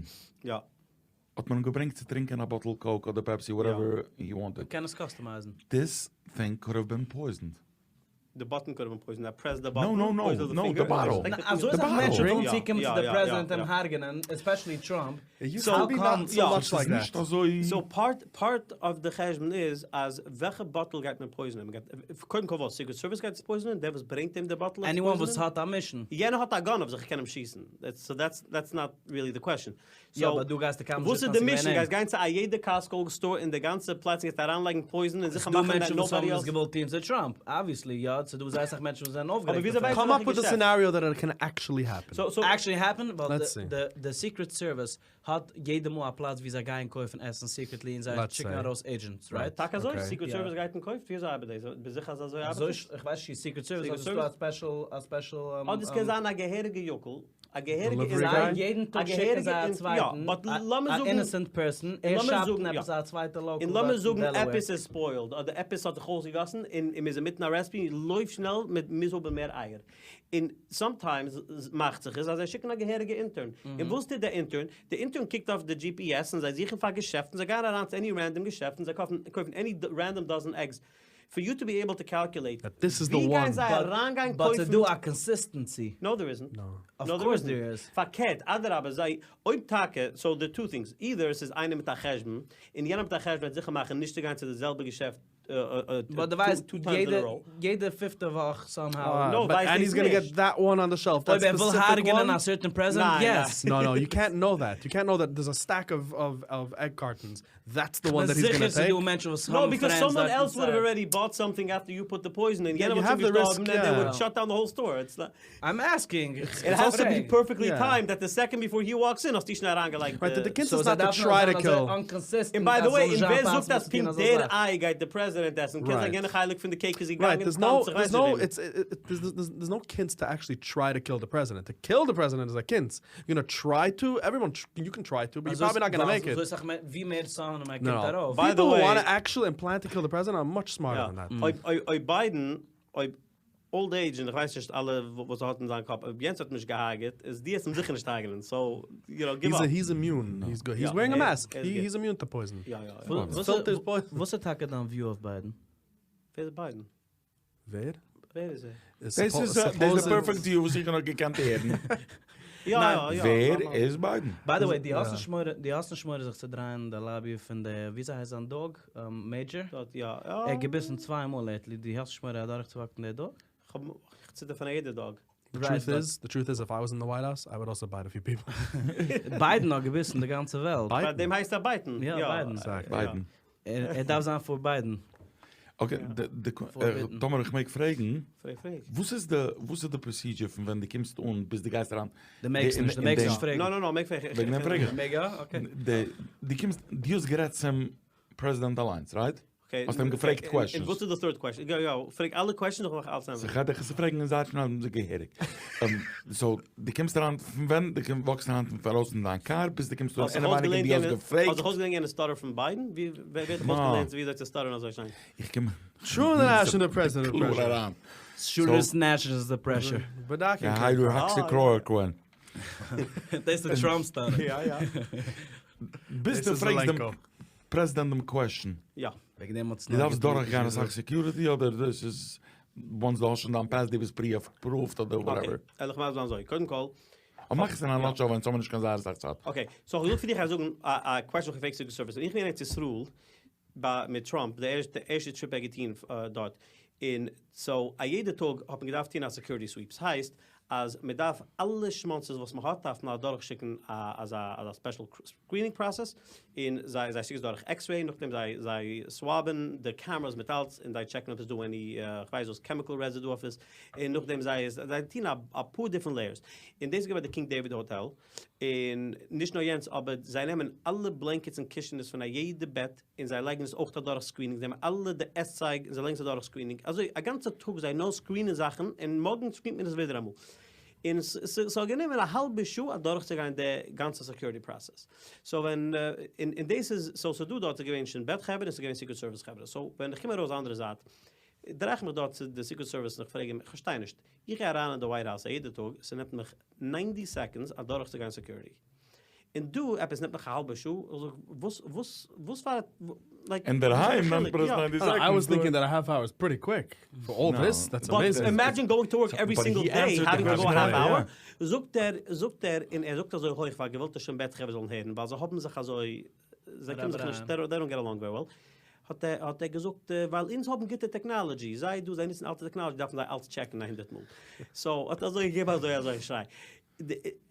האט מען אים געברענגט צו טרינקען א באטל קאוק אדער פעפסי וואטעווער הי וואנטעד. מ'קען עס קאסטומייזן. דיס טינג קוד האוו בין פויזענד. די באטן קוד האוו בין פויזענד, איי פרעס די באטן, נאו נאו נאו נאו די באטל. אזוי סאך מענטשן ווילן צוקומען צו די פרעזידענט אים הרג'נען, עספעשעלי טראמפ. סאו קאם ס'איז נישט אזוי. סאו פארט פארט אוו די חשבון איז אז וועלכע באטל גייט מען פויזענען? מ'גייט קודם כל וואס? סיקרעט סערוויס גייט עס פויזענען? דער וואס ברענגט אים די באטל עס עניוואן וואס פויזענען? האט א מישן. יענער האט א גאן אויף זיך ער קען אים שיסן. סאו דעטס דעטס נאט ריעלי די קוועשאן. יא באט דו גייסט קיינמאל וואס נישט איז די וויסן מישן? ווען אים. גייסט גיין צו א יעדע קאסקאו סטאר אין די גאנצע פלאץ און גייסט אריינלייגן פויזן און זיכער ס'דא מאכן דעט מענטשן וואס נאובאדי האבן עס עלס. געוואלט טון צו טראמפ, אבוויעסלי יא, ס'דא זייער אסאך מענטשן וואס זענען אבער אויפגערעגט וויאזוי דערפון. ווייסטו קאם אפ וועלכע וויט א געשעפט? סינעריאו דעט איט קען עקטשעלי העפען. סאו סאו עקטשעלי העפען ווייל לעטס סי. די די סיקרעט סערוויס האט יעדע מאל א פלאץ ווי זיי גייען קויפן עסן סיקרעטלי און זיי לעטס שיקן סעי. ארויס עידזשענטס, רייט? טאקע אזוי? אקעי. סיקרעט יא. סערוויס גייט און קויפט? וויאזוי ארבעט דאס? ביסט זיכער אז אזוי ארבעט אזוי עס? איך ווייס נישט צו סיקרעט סערוויס סיקרעט אדער ס'איז דא א סערוויס? ספעשל א ספעשל אדער ס'קען זיין א געהעריגע יוקל א געהעריגע דעליווערי זיי גיי? יעדן א טאג שיקן געהעריגע זיי א אין יא, צווייטן, באט לאמיר א זאגן אינעסענט פערסאן, ער לאמיר שאפט זאגן אין יא. עפעס א צווייטע לאקעל און לאמיר דארט אין זאגן דעלעווער. עפעס איז ספוילד אדער עפעס האט זיך אויסגעגאסן און און מ'איז אינמיטן א רעספי לויף שנעל מ'מוז האבן מער אייער און סאמטיימס מאכט זיך עס אז זיי שיקן א געהעריגע אינטערן און וואס טוט דער אינטערן? די אינטערן קוקט אויף די דזשי פי עס און זיי זוכן פאר געשעפטן זיי גייען אריין צו עני רענדאם געשעפט און זיי קויפן קויפן עני רענדאם דאזען עגס פאר יו טו בי עיבל טו קאלקולעיט דעט דיס איז די ווי גייען וואן. זיי אריינגיין באט קויפן ס'איז דא א קאנסיסטענסי. נאו דער איזנט. אוו קאורס דער איז. פארקערט, אדרבה זיי, אויב טאקע, סאו דער טו טינגס, אידער עס איז איינער מיט א חשבון, און יענער מיט א חשבון וועט זיכער מאכן נישט צו גיין צו די זעלבע געשעפט באט דו ווייסט, טו טיימס אין א ראו. יעדע פיפטע וואך סאמהאו. נאו, ווייסט ענד היז דאס גאנא געט נישט. דעט וואן אן די שעלף, דעט אויב ער וויל ספעסיפיק הרג'נען וואן. א סערטען פרעזידענט, יעס. נאו נאו, יו קענט נאו דעט, יו קענט נאו דעט דערס א סטעק אוו עג קארטאנס, דעטס די וואן דעט היז גאנא כ'בין זיכער ס'איז טעיק. דא מענטשן וואס נאו, האבן ביקאוז פרענדס סאמאן דארט עלס וואלד האוו אינסייד. אלרעדי באט סאמטינג אפטער יו פוט די פויזן און יענער יו וואלט העוו שוין די ריסק, געשטארבן ענד דעי יא. וואלד שאט דאון די האול סטאר, איטס נאט. איים עסקינג. איט העז טו בי פערפעקטלי טיימד דעט די סעקאנד ביפאר הי וואקס אין האסטו שוין אריינגעלייגט רייט, די. די קונץ סאו איז זיי נאט טו דארפן טריי זיין טו אזוי קיל. אנקאנסיסטענט און ביי די אז וועי, ס'זאל נישט און זיין ווער זאגט פאסיבל אז צו טון פונקט אזא דער זאך. איי גייט די פרעזידענט עסן? קען זיין רייט. יענע חלק פון די קעיק איז רייט, געגאנגען דערס טאנץ נאו, איך דערס ווייס נישט נאו, וועמען. איטס, דערס דערס נאו קונץ טו עקטשעלי טריי טו קיל די פרעזידענט. טו קיל די פרעזידענט איז א קונץ. יו גאנא טריי טו, עוועריוואן, יו קען טריי טו, באט יו פראבעלי נאט גאנא מעיק איט. אזוי סאך מער, ווי מער שונאים ער נאו, קומט ארויף. ביי די פיפל הו וועי. וואנט עקטשעלי און פלען טו קיל די פרעזידענט אר מאטש סמארטער דען דעט. אויב אויב אויב ביידן, אויב אולד עידזש און איך ווייס נישט אלע וואס ער האט אין זיין קאפ, אויב יענץ האט אים נישט געהארגעט, איז דו וועסט אים זיכער נישט הרג'נען, סאו, יו נאו, גיוו אפ. היז אימיון, היז גוד, היז ווערינג א מאסק, היז אימיון טו פויזן. יא יא יא. פילטערס פויזן. וואס איז טאקע דיין וויו אויף ביידן? ווער איז ביידן? ווער? ווער איז ער? דאס איז די פערפעקט וויו וואס איך האב נאר געקענט הערן. יא יא יא. ווער איז ביידן? ביי די וועי, דו האסט נישט מורא, דו האסט נישט מורא זיך צו דרייען אין די לאבי פון די, וויאזוי הייסט זיין דאג? מעידזשער? דארט יא. ער האט געביסן צוויי מאל לעיטלי, דו האסט נישט מורא אדורכצואוואקן די דאג? כ'האב, איך ציטער פון א יעדע דאג. די טרוט איז, די טרוט איז איף איי וואס אין די ווייט האוז, איי וואלד אלסא בייט א פיו פיפל. ביידן האט געביסן די גאנצע וועלט. פאר דעם הייסט ער בייטן. יא, ביידן. ביידן. ער דארף זיין פאר ביידן. אקעי, טאמער איך מעג פרעגן, פרעג פרעג. וואס איז די, וואס איז די פראסידזשער פון ווען דו קומסט אן ביז דו גייסט אריין? דו מעגסט נישט, דו מעגסט נישט פרעגן. נא נא נא, מעג פרעגן. וועגן דעם פרעג איך. מעג יא? אקעי. דו קומסט, דו האסט גערעדט צום פרעזידענט אליינס, רייט? Okay. האסט אים געפרעגט קוועשאנס. און וואס איז די third question? יא יא, פרעג אלע קוועשאנס איך וועל אלץ ענטפערן. ס'כדאי דיך צו פרעגן און זיי שנארן זיך געהעריג. סאו, דו קומסט אריין פון ווען דו וואקסט אריין פון ארויס פון דיין קאר ביז דו קומסט אן אינעווייניג און דו האסט געפרעגט. האסט זיך אויסגעלערנט יענע סטאטער פון ביידן? ווי ווער האט דיך אויסגעלערנט וויאזוי צו סטאטערן אזוי שיין? איך קום. שו פרעזידענט קלאר אריין. סנעטשעס די פרעשור. דאס איז טראמפ סטאטער. יא יא. ביז דו פרעגסט דעם פרעזידענט דעם קוועשאן. יא. וועגן דעם האט דו דארפסט דורך גיין אסאך סעקיוריטי אדער דאס איז וואנס דו האסט שוין דיין פעס דו ביסט פרי אפראווד אדער וואטעווער. אקעי, וועל איך מסביר זיין אזוי, קודם כל. אבער מאך עס אין א נאטשעל ווייל אונז האבן נישט קיין זייער אסאך צייט. אקעי, סאו איך וויל פאר דיך זאגן א קוועשאן וואס איך פרעג סיקרעט סערוויס, ווען איך בין אין ארץ ישראל ביי מיט טראמפ די ערשטע ערשטע טריפ ער האט געטון דארט, און סאו א יעדע טאג האט מען געדארפט טון א סעקיוריטי סוויפ, ס'הייסט אז מען דארף אלע שמאנצעס וואס מען האט דארף מען אדורך שיקן א אזא אזא ספעשל סקרינינג פראסעס, און זיי זיי שיקן עס דורך עקסרעי, נאכדעם זיי זיי סוואבען די קעמעראס מיט אלץ און זיי טשעקן אויב ס'איז דא עני כ'ווייס וואס קעמיקעל רעזידו אויף עס, און נאכדעם זיי זיי טוהן אפאר דיפרענט לעיערס, און דאס איז געווען ביי די קינג דעוויד האטעל, און נישט נאר יענץ אבער זיי נעמען אלע בלענקעטס און קישענעס פון א יעדע בעט און זיי לייגן עס אויך אדורך סקרינינג, זיי נעמען אלע די עסצייג און זיי לייגן עס אדורך סקרינינג, אזוי א גאנצע טאג זיי נאר סקרינען זאכן און מארגן סקרינט מען עס ווידעראמאל. און ס'האט גענומען א האלבע שעה אדורכצוגיין די גאנצע סעקיוריטי פראסעס. סאו ווען, און דאס איז, סאו ס'דא דארט איז געווען שין בית חברה און ס'איז געווען סיקרעט סערוויס חברה. סאו ווען איך קום ארויס די אנדערע זייט, דריי איך מיך דארט צו די סיקרעט סערוויס און איך פרעג אים, איך פארשטיי נישט, איך גיי אריין אין די ווייט האוז א יעדע טאג, ס'נעמט מיך ניינטי סעקאנדס אדורכצוגיין סעקיוריטי. און דא עפעס נעמט מיך א האלבע שעה, איך זאג וואס וואס וואס פאר לייק אינדערהיים נעמט מען עס ניינטי סעקאנדס. איי וואס טינקינג דעט א האלף אוער איז פריטי קוויק פאר אלל דיס, דעטס אמעיזינג. באט אימעדזשין גאוינג טו ווארק עווערי סינגל דעי האווינג טו גאו א האלף אוער, זאגט ער זאגט ער און ער זאגט אזוי הויך ווייל געוואלט אז שין בית חברה זאלן הערן ווייל זיי האבן זיך אזוי זיי קומען זיך נישט דעי דאנט געט אלאנג ווערי וועל, האט ער האט ער געזאגט ווייל אונז האבן גוטע טעקנאלעדזשי זיי דא זיי נוצן אלטע טעקנאלעדזשי דארפן זיי אלץ טשעקן א הונדערט מאל, סאו האט ער אזוי געגעבן אזוי אזוי שריי.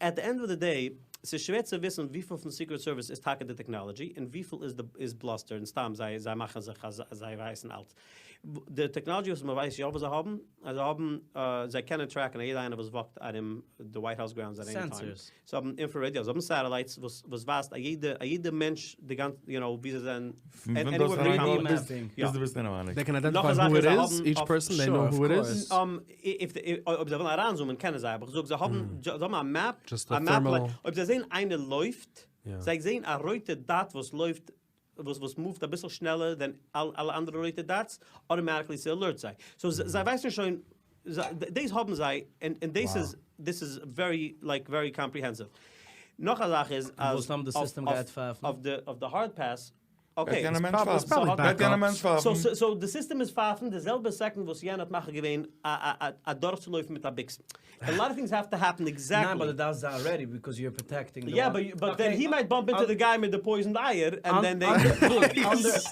עט די ענד אוו די דעי, ס'איז שווער צו וויסן וויפיל פון סיקרעט סערוויס איז טאקע די טעקנאלעדזשי און וויפיל איז די איז בלאסטער און סתם זיי זיי מאכן זיך אז זיי ווייסן אלץ. די טעקנאלעדזשי וואס מ'ווייסט יא וואס זיי האבן, אז זיי האבן זיי קענען טרעקן א יעדע איינער וואס וואקט ארום די ווייט האוז גראונדס עט עני טיים. סענסערס. זיי האבן אינפרארעד יא, זיי האבן סעטעלייטס וואס וואס ווייזט א יעדע א יעדע מענטש די גאנצע יו נאו ווי זיי זענען פון ווען דו האסט אריינגעלאגט ביז ביז דו ביסט אינעווייניג. דעי קען איידענטיפיי הו איט איז, איטש פערסאן, דעי נאו הו איט איז. אויב זיי ווילן אריינזומען קענען זיי, אבער איך זאג זיי האבן זיי האבן א מעפ, א מעפ לייק אויב זיי זעהן איינער לויפט, זיי זעהן א רויטע דאט וואס לויפט וואס וואס מופט אביסל שנעלער דען אלע אנדערע רויטע דאטס, אטאמאטיקלי ס'אלערט זיי. סאו זיי ווייסן שוין, דאס האבן זיי, און דאס איז דאס איז ווערי לייק ווערי קאמפריהענסיוו. נאך א זאך איז אז אויף די הארד פעס אקעי, גייט יענער מענטש פייפן. גייט יענער מענטש פייפן. סאו די סיסטעם איז פייפן די זעלבע סעקאנד וואס יענער האט מחליט געווען אדורכצולויפן מיט א ביקס. א לאט אוו טינגס העוו טו העפן עקזעקטלי. ניין באט דו דארפסט זיין רעדי ביקאוז יו אר פראטעקטינג די יא באט דען הי מייט באמפ אינטו די גיי מיט די פויזענד אייער ענד דען דעי.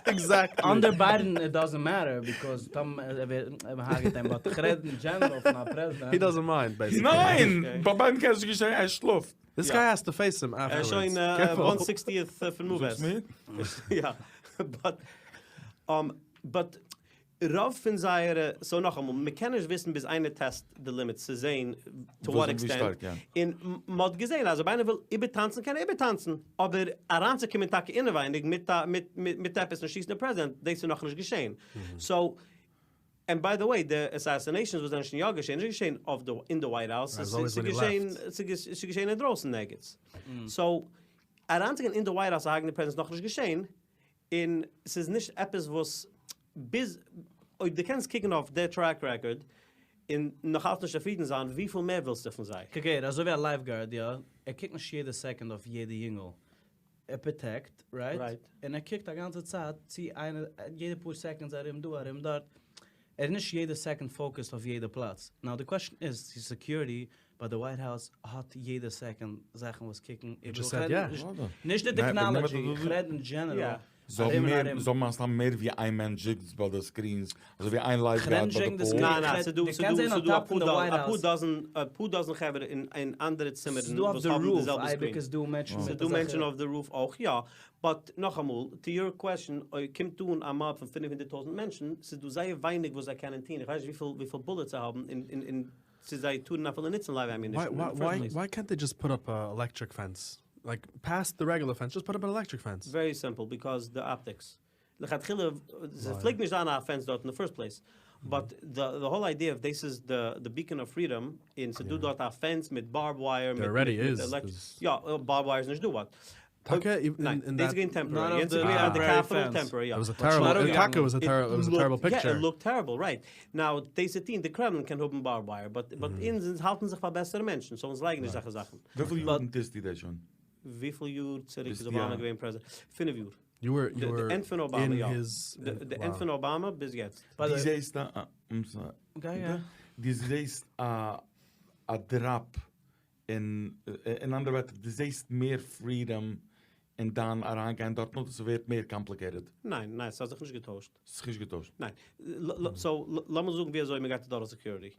עקזעקטלי. אנדער ביידען איט דאזענט מעטער ביקאוז טאמער ער הרג'עט אים באט כ'רעד אין דזשענעראל פון א פרעזידענט. הי דאזענט מיינד בעיסיקלי. ניין! ביי ביידען קען עס נישט געשען ער שלאפט. דיס גיי העז טו פעיס הים ער איז אפטערווארדס. שוין וואן סיקסטיעט פון מואוועס. יא. באט באט רוב פון זייערע, סאו נאכאמאל, מ'קען נישט וויסן ביז איינער טעסט די לימיטס צו זעהן טו וואט עקסטענט, און מ'האט געזעהן אז אויב איינער וויל איבערטאנצן קען ער איבערטאנצן, אבער אריינצוקומען טאקע אינעווייניג מיט א מיט מיט עפעס און שיסן די פרעזידענט, דאס איז נאכנישט געשעהן. סאו, ענד ביי די וועי, די אסעסינעישאנס וואס זענען שוין יא געשעהן, איז נישט געשעהן אויף די אין די ווייט האוז, ס'איז געשעהן ס'איז געשעהן אינדרויסן ערגעץ. סאו, אריינצוגיין אין די ווייט האוז צו הרג'ן די פרעזידענט איז נאכנישט געשעהן, און ס'איז נישט עפעס וואס ביז אויב דו קענסט קוקן אויף די טרעק רעקארד און נאך אלץ נישט צופרידן זיין, וויפיל מער ווילסטו פון זיי? קוק הער, אזוי ווי א לייף גארד יא, ער קוקט נישט יעדע סעקאנד אויף יעדע יונגל, ער פראטעקט, רייט? און ער קוקט א גאנצע צייט צו איינער, יעדע פאר סעקאנדס ארום דא ארום דארט, ער איז נישט יעדע סעקאנד פאוקעסד אויף יעדע פלאץ. נאו די קוועשאן איז צו סעקיוריטי ביי די ווייט האוז האט יעדע סעקאנד זאכן וואס קוקן איבעראל, נישט די טעקנאלעדזשי, איך רעד אין דזשענעראל. זיי האבן מער, זיי האבן מסתם מער ווי איין מענטש זיצט ביי די סקרינס, אזוי ווי איין לייף גארד ביי די פול. ניין ניין, ס'דא ס'דא ס'דא אפאר דאזען אפאר דאזען חברה אין אנדערע צימערן וואס האבן די זעלבע סקרין. ס'דא מענטשן אויף די רוף אויך יא, באט נאכאמאל, טו יור קוועשן, אויב קומט אן א מאב פון פינף הונדערט טויזענט מענטשן, ס'איז דא זייער ווייניג וואס זיי קענען טון, איך ווייס נישט וויפיל וויפיל בולעטס זיי האבן און און צו זיי טארן אפילו נוצן לייוו עמיונישן אין די פירסט פלעיס. וויי קענט דעי דזשאסט פוט אפ א עלעקטריק פענס? לייק פאסט די רעגולער פענס, דזשאסט פוט אפ אן עלעקטריק פענס. ווערי סימפל, ביקאוז די אפטיקס. לכתחילה, ס'פלעגט נישט זיין א פענס דארט אין די פירסט פלעיס, באט די האול איידיע אוו דאס איז די ביקען אוו פרידאם, און ס'דא דארט א פענס מיט בארב ווייער, מיט יא, בארב ווייער איז נישט דא באט. טאקע? ניין, דאס איז געווען טעמפארערי, יענץ איז געווען אט די קעפיטאל טעמפארערי, יא. איט וואס א טעריבל, טאקע איט וואס א טעריבל פיקטשער. יא, איט לוקט טעריבל, רייט. נאו, דאס איז טוהן, די קרעמלין קען האבן בארב ווייער, באט אונז אונז האלטן זיך פאר בעסערע מענטשן, סאו אונז לייגן נישט אזעלכע זאכן. וויפיל יארן טוסטו דאס שוין? וויפיל יאר צוריק איז אבאמא געווען פרעזידענט? פינף יאר. יו ווער יו ווער די ענד פון אבאמא יא. די ענד פון אבאמא ביז יעצט. דו זעהסט א דו זעהסט א א דראפ אין אין אנדערע ווערטער דו זעהסט מער פרידאם אין דיין אריינגיין דארטן אדער ס'ווערט מער קאמפליקעיטעד? ניין ניין ס'האט זיך נישט געטוישט. ס'האט זיך נישט געטוישט. ניין. סאו לאמיר זאגן ווי אזוי מ'גייט אדורך סעקיוריטי.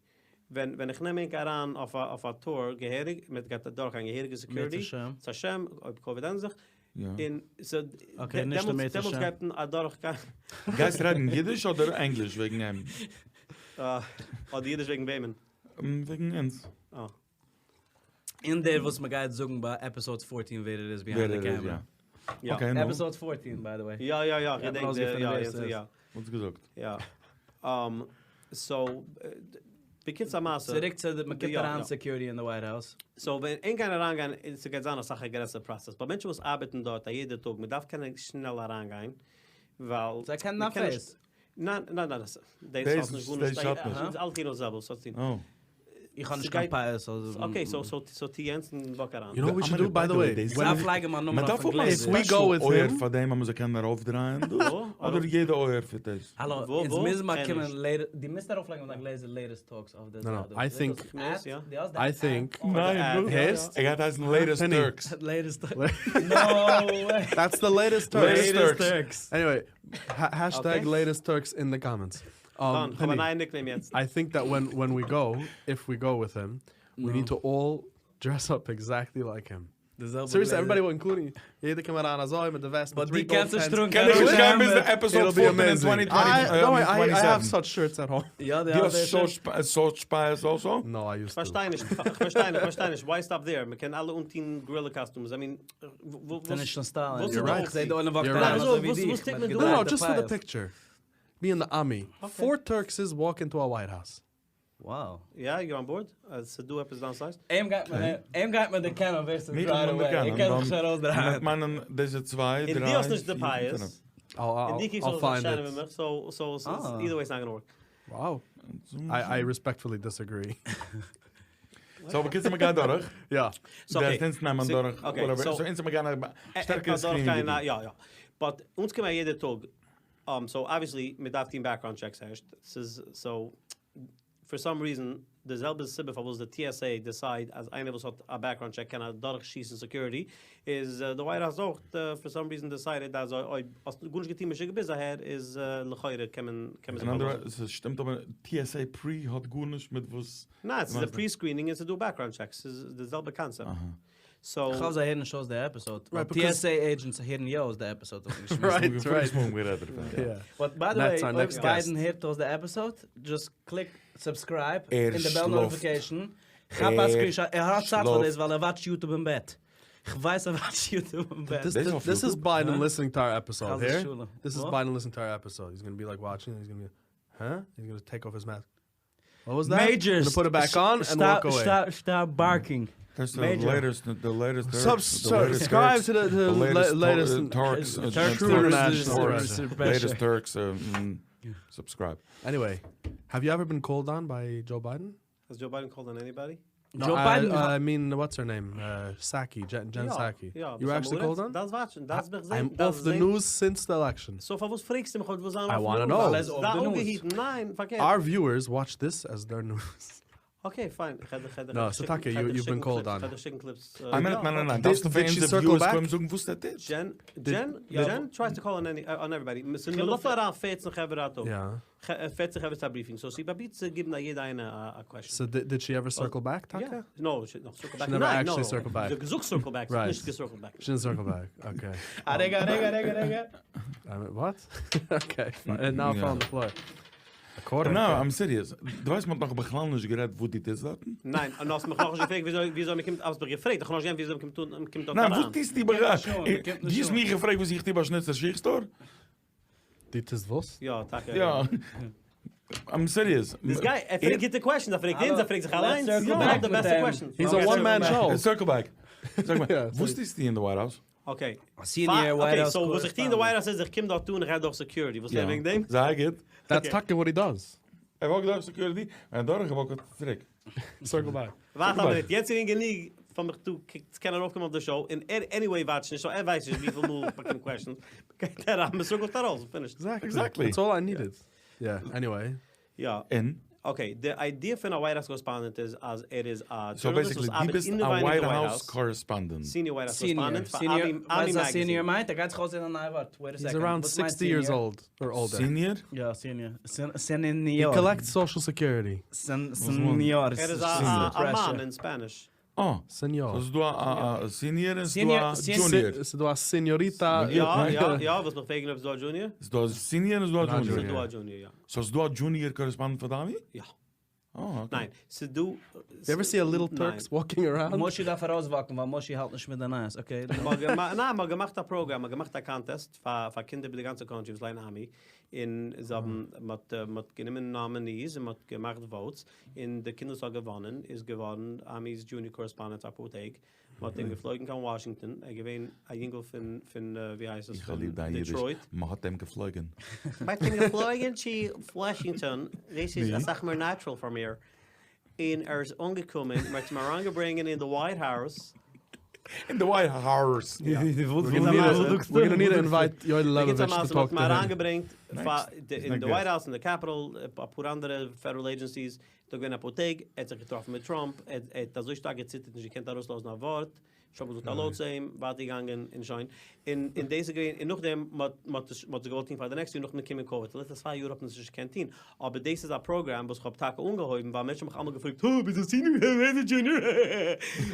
ווען ווען איך נעם ענק אריין אויף א אויף א טור געהעריג, מען גייט אדורך גיין געהעריגע סעקיוריטי, אם ירצה השם, אויב קאוויד ענדיגט זיך, און סאו דעמאלטס דעמאלטס גייט מען אדורך גיין. גייסט רעדן אידיש אדער ענגליש וועגן אים? אדער אידיש וועגן וועמען? וועגן אונז. אה. און דער וואס מ'גייט זאגן ביי עפיסאוד פארטין ווער ער איז ביהיינד די קעמערע. יא. אקעי נו. עפיסאוד פארטין ביי די וועי. יא יא יא, כ'געדענק די, יא יא יא. וואלסט געזאגט. יא. סאו, בקיצור המעשה. צוריק צו די, מ'קומט אריין סעקיוריטי אין די ווייט האוז. סאו ווען ענק גייען אריינגיין, ס'גייט זיין אסאך א גרעסערע פראסעס, באט מענטשן וואס ארבעטן דארט א יעדע טאג, מ'דארף קענען שנעל אריינגיין, ווייל. זיי קענען א פעיס. ניין ניין ניין, דאס האט נישט גארנישט, אלע טוען דאס זעלבע, ס'האט צו. איך האב נישט קיין פאות אזוי. אקעי סאו סאו סאו טו יענץ און וואק אריין. יו נאו וואט ווי שוד דו ביי די וועי? כ'דארף לייגן מיין נאמען אויפן גלעזער. איף ווי גאו וויט הים. פאר דעם אז מ'זאל קענען ארויפדרייען דאס? אדער יעדע אויער פיט דאס? האלא, אונז מוזן באקומען לעיטער, דו מוזט ארויפלייגן אויף דיין גלעזער לעיטעסט טאלקס אויף די זייט. איי טינק. איי טינק. ניין, הערסט? ער גייט הייסן לעיטעסט טורקס. לעיטעסט טורקס. נאו וועי. דעטס די לעיטעסט טורקס. לעיטעסט טורקס. עניוועי, העשטעג לעיטעסט טורקס אין די קאמענטס. דאן, כ'האב א נייע ניקנעים יעצט. איי טינק דעט ווען ווען ווי גאו, איף ווי גאו וויט הים, ווי ניד טו אלל דרעס אפ עקזעקטלי לייק הים. סיריעסלי עוועריבאדי אינקלודינג יעדער קומט אריין אזוי מיט די וועסט מיט טרי גאלד פענס. קען איך נישט גיין ביז די עפיסאד פארטין אין טווענטי טווענטי איי העוו סאטש שירטס עט האום. יא די האסט סאטש פאות אלסא? נאו איי יוזט טו. כ'פארשטיי נישט, כ'פארשטיי נישט, כ'פארשטיי נישט, וויי סטאפ דעיר? מ'קען אלע אנטוהן גארילע קאסטומס, איי מין, וואס איז די אויפטו? וואס טוט מען דא? נאו נאו דזשאסט פאר די פיקטשער. מי און די עמי, פאר טורקסעס וואלק אינטו א ווייט האוז. Wow. יא, יו אן באורד? אז ס'איז דא עפעס דאונסייזד? אים גייט מען, אים גייט מען דערקענען ווער ס'איז רייט אוועי, ער קען זיך נישט ארויסדרייען. מיינען דאס איז צוויי, דריי, און דו האסט נישט די פאות. און דו קוקסט אויס אסאך שענער ווי מיך, סאו סאו אידער וועי איטס נאט גאנא ווארק. Wow. איי רעספעקטפולי דיסעגרי. סאו בקיצור מ'גייט דורך. יא. די אונז נעמען דורך, וואטעווער, סאו אונז מיר גייען א שטערקערע סקרינינג. יא יא. באט אונז קומען א יעדע טאג סאו אבוויעסלי מען דארף טון בעקגראונד טשעקס ערשט, ס'איז סאו פאר סאם ריזען די זעלבע סיבה פארוואס די טי עס עי דיסייד אז איינער וואס האט א בעקגראונד טשעק קען אדורך שיסן סעקיוריטי איז די ווייט האוז אויך פאר סאם ריזען דיסיידעד אז אויב האסט גארנישט געטון משוגע ביז אהער איז לכאורה קען מען קען מען זיך אין אנדערע ווערטער ס'שטימט אבער טי עס עי פרי האט גארנישט מיט וואס ניין ס'איז די פרי סקרינינג און ס'איז דא בעקגראונד טשעקס ס'איז די זעלבע קאנסעפט. סאו. כ'האף זיי הערן נישט אויס די עפיסאד, ווייל TSA עידזשענטס הערן יא אויס די עפיסאד האט מען געשמועסט. רייט רייט. באט ביי די וועי, אויב ביידן הערט אויס די עפיסאד, דזשאסט קליק סובסקרייב און די בעל נאטיפיקעישן, כאפ א סקרינשאט, ער האט צייט פאר דאס ווייל ער וואטשט יוטוב אין בעט. כ'ווייס ער וואטשט יוטוב אין בעט. דיס איז ביידן ליסענינג טו אר עפיסאד העיר? דיס איז ביידן ליסענינג טו אר עפיסאד, היז גאנא בי לייק וואטשינג, היז גאנא בי, הא? היז גאנא טעיק אףף היז מאסק. וואט וואס דעט? מעידזשער, פוט איט בעק אן ענד וואלק אוועי. סטאפ סטאפ בארקינג. דעטס די לעיטעסט די לעיטעסט סובסקרייב טו די לעיטעסט טורקס לעיטעסט טורקס סובסקרייב. עניוועי, האוו יו עווער בין קאלד אן ביי דזשאו ביידען? האס דזשאו ביידען קאלד אן עניבאדי? דזשאו ביידען האט. איי מין וואטס הער נעים? סאקי, דזשען סאקי. יא, יו עקטשעלי קאלד אן? דארפסט וואטשן, דארפסט מיך זען. איים אףף די ניוז סינס די עלעקשאן. סאו פארוואס פרעגסטו מיך אויב דו ווילסט זיין איי אויף וואנא די נאו. ניוז? זיי אפגעהיטן, ניין, פארקערט. אר וויוערס וואטש דיס עז דער ניוז. אקעי פיין, כ'על דיך נא, ס'איז טאקע, יו יו בין קאלד אן. כ'על דיך שיקן קליפס. איין מינוט, ניין ניין ניין, דארפסטו פאר אונזער וויוערס קודם זאגן וואס דער טוט. דזשען, דזשען, דזשען טרייס טו קאל אן עני, אן עוועריבאדי. מ'לאזט אריין פערצן חברה א טאג. פערצן חברה צו א בריפינג, סאו זי פראבירט צו גיבן א יעדע איינע א קוועשן. סאו דיד שי עווער סירקל בעק טאקע? נאו, שי נאו סירקל בעק. שי נעווער עקטשעלי סירקל בעק. זי האט געזאגט סירקל בעק, זי האט נישט געסירקלט בעק. שי דידנט סירקל בעק, אקעי. א רגע, א רגע, א רגע, א רגע. וואט? אקעי, פיין, נאו איי פאל אן די פלאר. א קווארטער. נאו, איים סיריעס. דו ווייסט מ'האט נאך בכלל נישט גערעדט וואס דו טוסט דארטן? ניין, און האסט מיך נאכנישט געפרעגט וויאזוי וויאזוי מ'קומט, האסט מיך געפרעגט, איך האב נאכנישט געענטפערט וויאזוי מ'קומט מ'קומט דארט ניין, אריין. וואס טוסטו בכלל? דו האסט מיך געפרעגט וואס איך טו ביי שניצלער שיך סטאר? דו טוסט וואס? יא, טאקע. יא. I'm serious. This guy, ער פרעגט גוטע questions, ער פרעגט אונז, ער פרעגט זיך אליינס. ער האט די בעסטע questions. He's a one man show. Circle back. זאג מיר, וואס טוסטו אין די White House? Okay. Senior White House So וואס איך טו אין די White House איז, איך קום דארט אן, איך גיי דורך security. וואס וועגן דעם? זייער גוט. That's טאקע what he does. ער walk ט דורך security, און דורך walk ט צוריק. Circle back. ווארט א מינוט, יעצט איז געווען גענוג פאר מיך צו קענען ארויפקומען אויף די show, און ער anyway watch ט נישט, so ער ווייסט נישט וויפיל מאל איך באקום questions. גייט ער אריין, מען circle ט ארויס, finished. Exactly. That's all I needed. Yeah, anyway. יא. און? Okay, די idea פון א White House correspondent איז אז ער איז א So journalist וואס basically, דו ארבעט ביסט א אינעווייניג White די White House House. correspondent. Senior White House correspondent פאר Senior, Ami ווייסט וואס Magazine. Senior מיינט? ער גייט זיך אויסזען א נייע ווארט. Wait a He's second. around וואס מיינט 60 years senior? old or older. Senior? יא, senior. Senior. He collects social security. Senior. ער איז א א מאן אין Spanish. אה. Senior. So ס'איז דא א senior און ס'איז דא א junior. ס'איז דא א señorita. יא, יא, יא, וואס מיך פרעגן אויב ס'איז דא א junior? ס'איז דא א senior און ס'איז דא א junior. ס'איז דא א junior, יא. So ס'איז דא א junior correspondent פאר די Ami? יא. אה, okay. ניין, ס'איז דא... You ever see a little Turks walking around? מושי דארף ארויסוואקן ווייל מושי האלט נישט מיט די נייעס, okay. ניין, מ'האט געמאכט א program, מ'האט געמאכט א contest פאר פאר קינדער איבער די גאנצע country וואס ליינען Ami, און זיי האבן, מ'האט מ'האט גענומען nominees און מ'האט געמאכט votes, און די קינד וואס האט געוואנען איז געווארן Ami's junior correspondent פאר אפאר טעג, מ'האט אים געפלויגן קיין וואשינגטאן, ער איז געווען א יונגל פון פון ווי הייסט עס איך האב ליב דיין אידיש, מ'האט אים געפלויגן. מ'האט אים געפלויגן צו וואשינגטאן, דאס איז אסאך מער natural פאר מיר, און ער איז אנגעקומען, מ'האט אים אריינגעברענגען אין די White House. אין די White House. We're gonna need to invite Yoel Leibovich to talk to מ'האט אים him. אריינגעברענגט אין די White House, אין די Capitol, אפאר אנדערע federal agencies, דא געווען אפאר טעג, ער האט זיך געטראפן מיט טראמפ, ער האט אזוי שטארק געציטערט נישט געקענט ארויסלאזן א ווארט, טראמפ האט געזאגט האלא צו אים, ווייטער געגאנגען און שוין, און און דאס איז געווען, און נאכדעם מען האט עס מען האט עס געוואלט טון פאר די next יאר, נאכדעם געקומען קאוויד, די לעצטע צוויי יאר האט מען עס נישט געקענט טון, אבער דאס איז א program וואס כ'האב טאקע אנגעהויבן ווייל מענטשן האבן מיך אלעמאל געפרעגט, הא ביסט א senior, ווער איז די junior,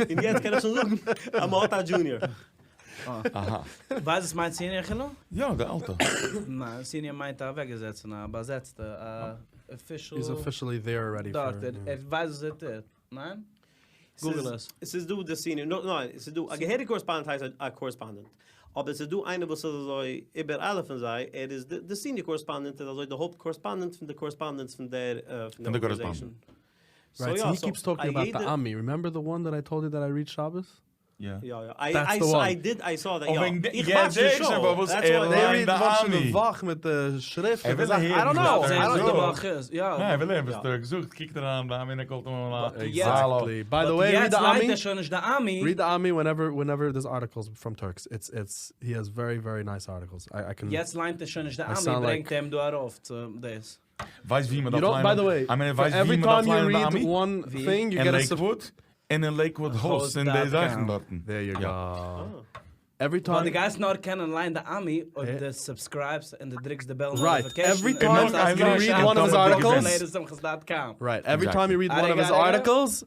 און יעצט קען איך שוין זאגן אז מען האט א junior. אהא. ווייסט וואס מיינט senior חילו? יא, די אלטע. ניין, senior מיינט א אוועקגעזעצענע, א באזעצטע, א official. He's officially there already. דארט, ער ווייסט וואס ער טוט, ניין? Google עס. ס'איז דא די senior, ניין, ס'איז דא, א געהעריגע correspondent הייסט א correspondent. אבער ס'איז דא איינער וואס איז אזוי איבער אלע פון זיי, ער איז די senior correspondent, איז אזוי די הויפט correspondent פון די correspondents פון דער פון די organization. Right, so he keeps talking about the Ami. Remember the one that I told you that I read Shabbos? יא. יא יא. I I did I saw that יא. איך watch די show. That's why. They read די וואך מיט די שריפט. ער וויל הערן וואס די וואך איז. יא. ניין ער וויל הערן וואס דער זאגט קוקט אריין די Ami און ער call ט אים אן. Exactly. By the way read the Ami. יעצט ליינט ער שוין נישט די Ami. Read the Ami whenever whenever there's articles from Turks. It's it's he has very very nice articles. I I can. יעצט ליינט ער שוין נישט די Ami ברענגט אים דא ארויף צו דאס. ווייסט ווי מען דארף ליינען? I mean ווייסט ווי מען דארף ליינען די Ami? אין Lakewood און אין Lakewood Host און די זאכן דארטן. There you go. Every time. ווייל דו גייסט נאר קענען ליינען די Ami אויב דו subscribe סט און דו דריקסט די bell notification. Every time you read one of his articles. Right. Every time you read one of his articles,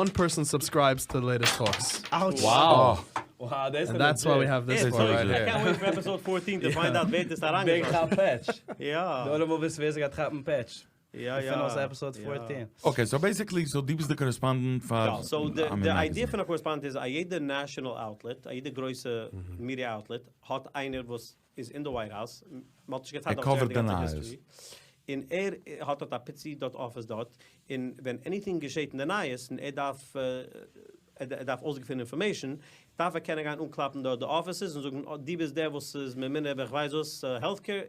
one person subscribes to the latest talks. Ouch. Wow. Wow, דאס And that's why we have this part right I here. can't wait for episode 14 to find out ווער דאס אריינגעשאסן. ביג פעטש. יא. די עולם וויל וויסן ווער ס'גייט כאפן פעטש. יא יא. פון אויס episode 14. Okay, so basically, so דו ביסט די correspondent פאר יא, so די idea פון א correspondent איז א יעדע national outlet, א יעדע גרויסע media outlet האט איינער וואס איז אין די White House, מ'האט נישט געטאן ער cover ט די נייעס. און ער האט דארט א פיצי דארט אפיס דארט, און ווען anything געשעט אין די נייעס און ער דארף ער דארף אויסגעפינען information, דארף ער קענען גיין אנקלאפן דארט די offices און זאגן דו ביסט דער וואס איז ממונה אויף איך ווייס וואס health care,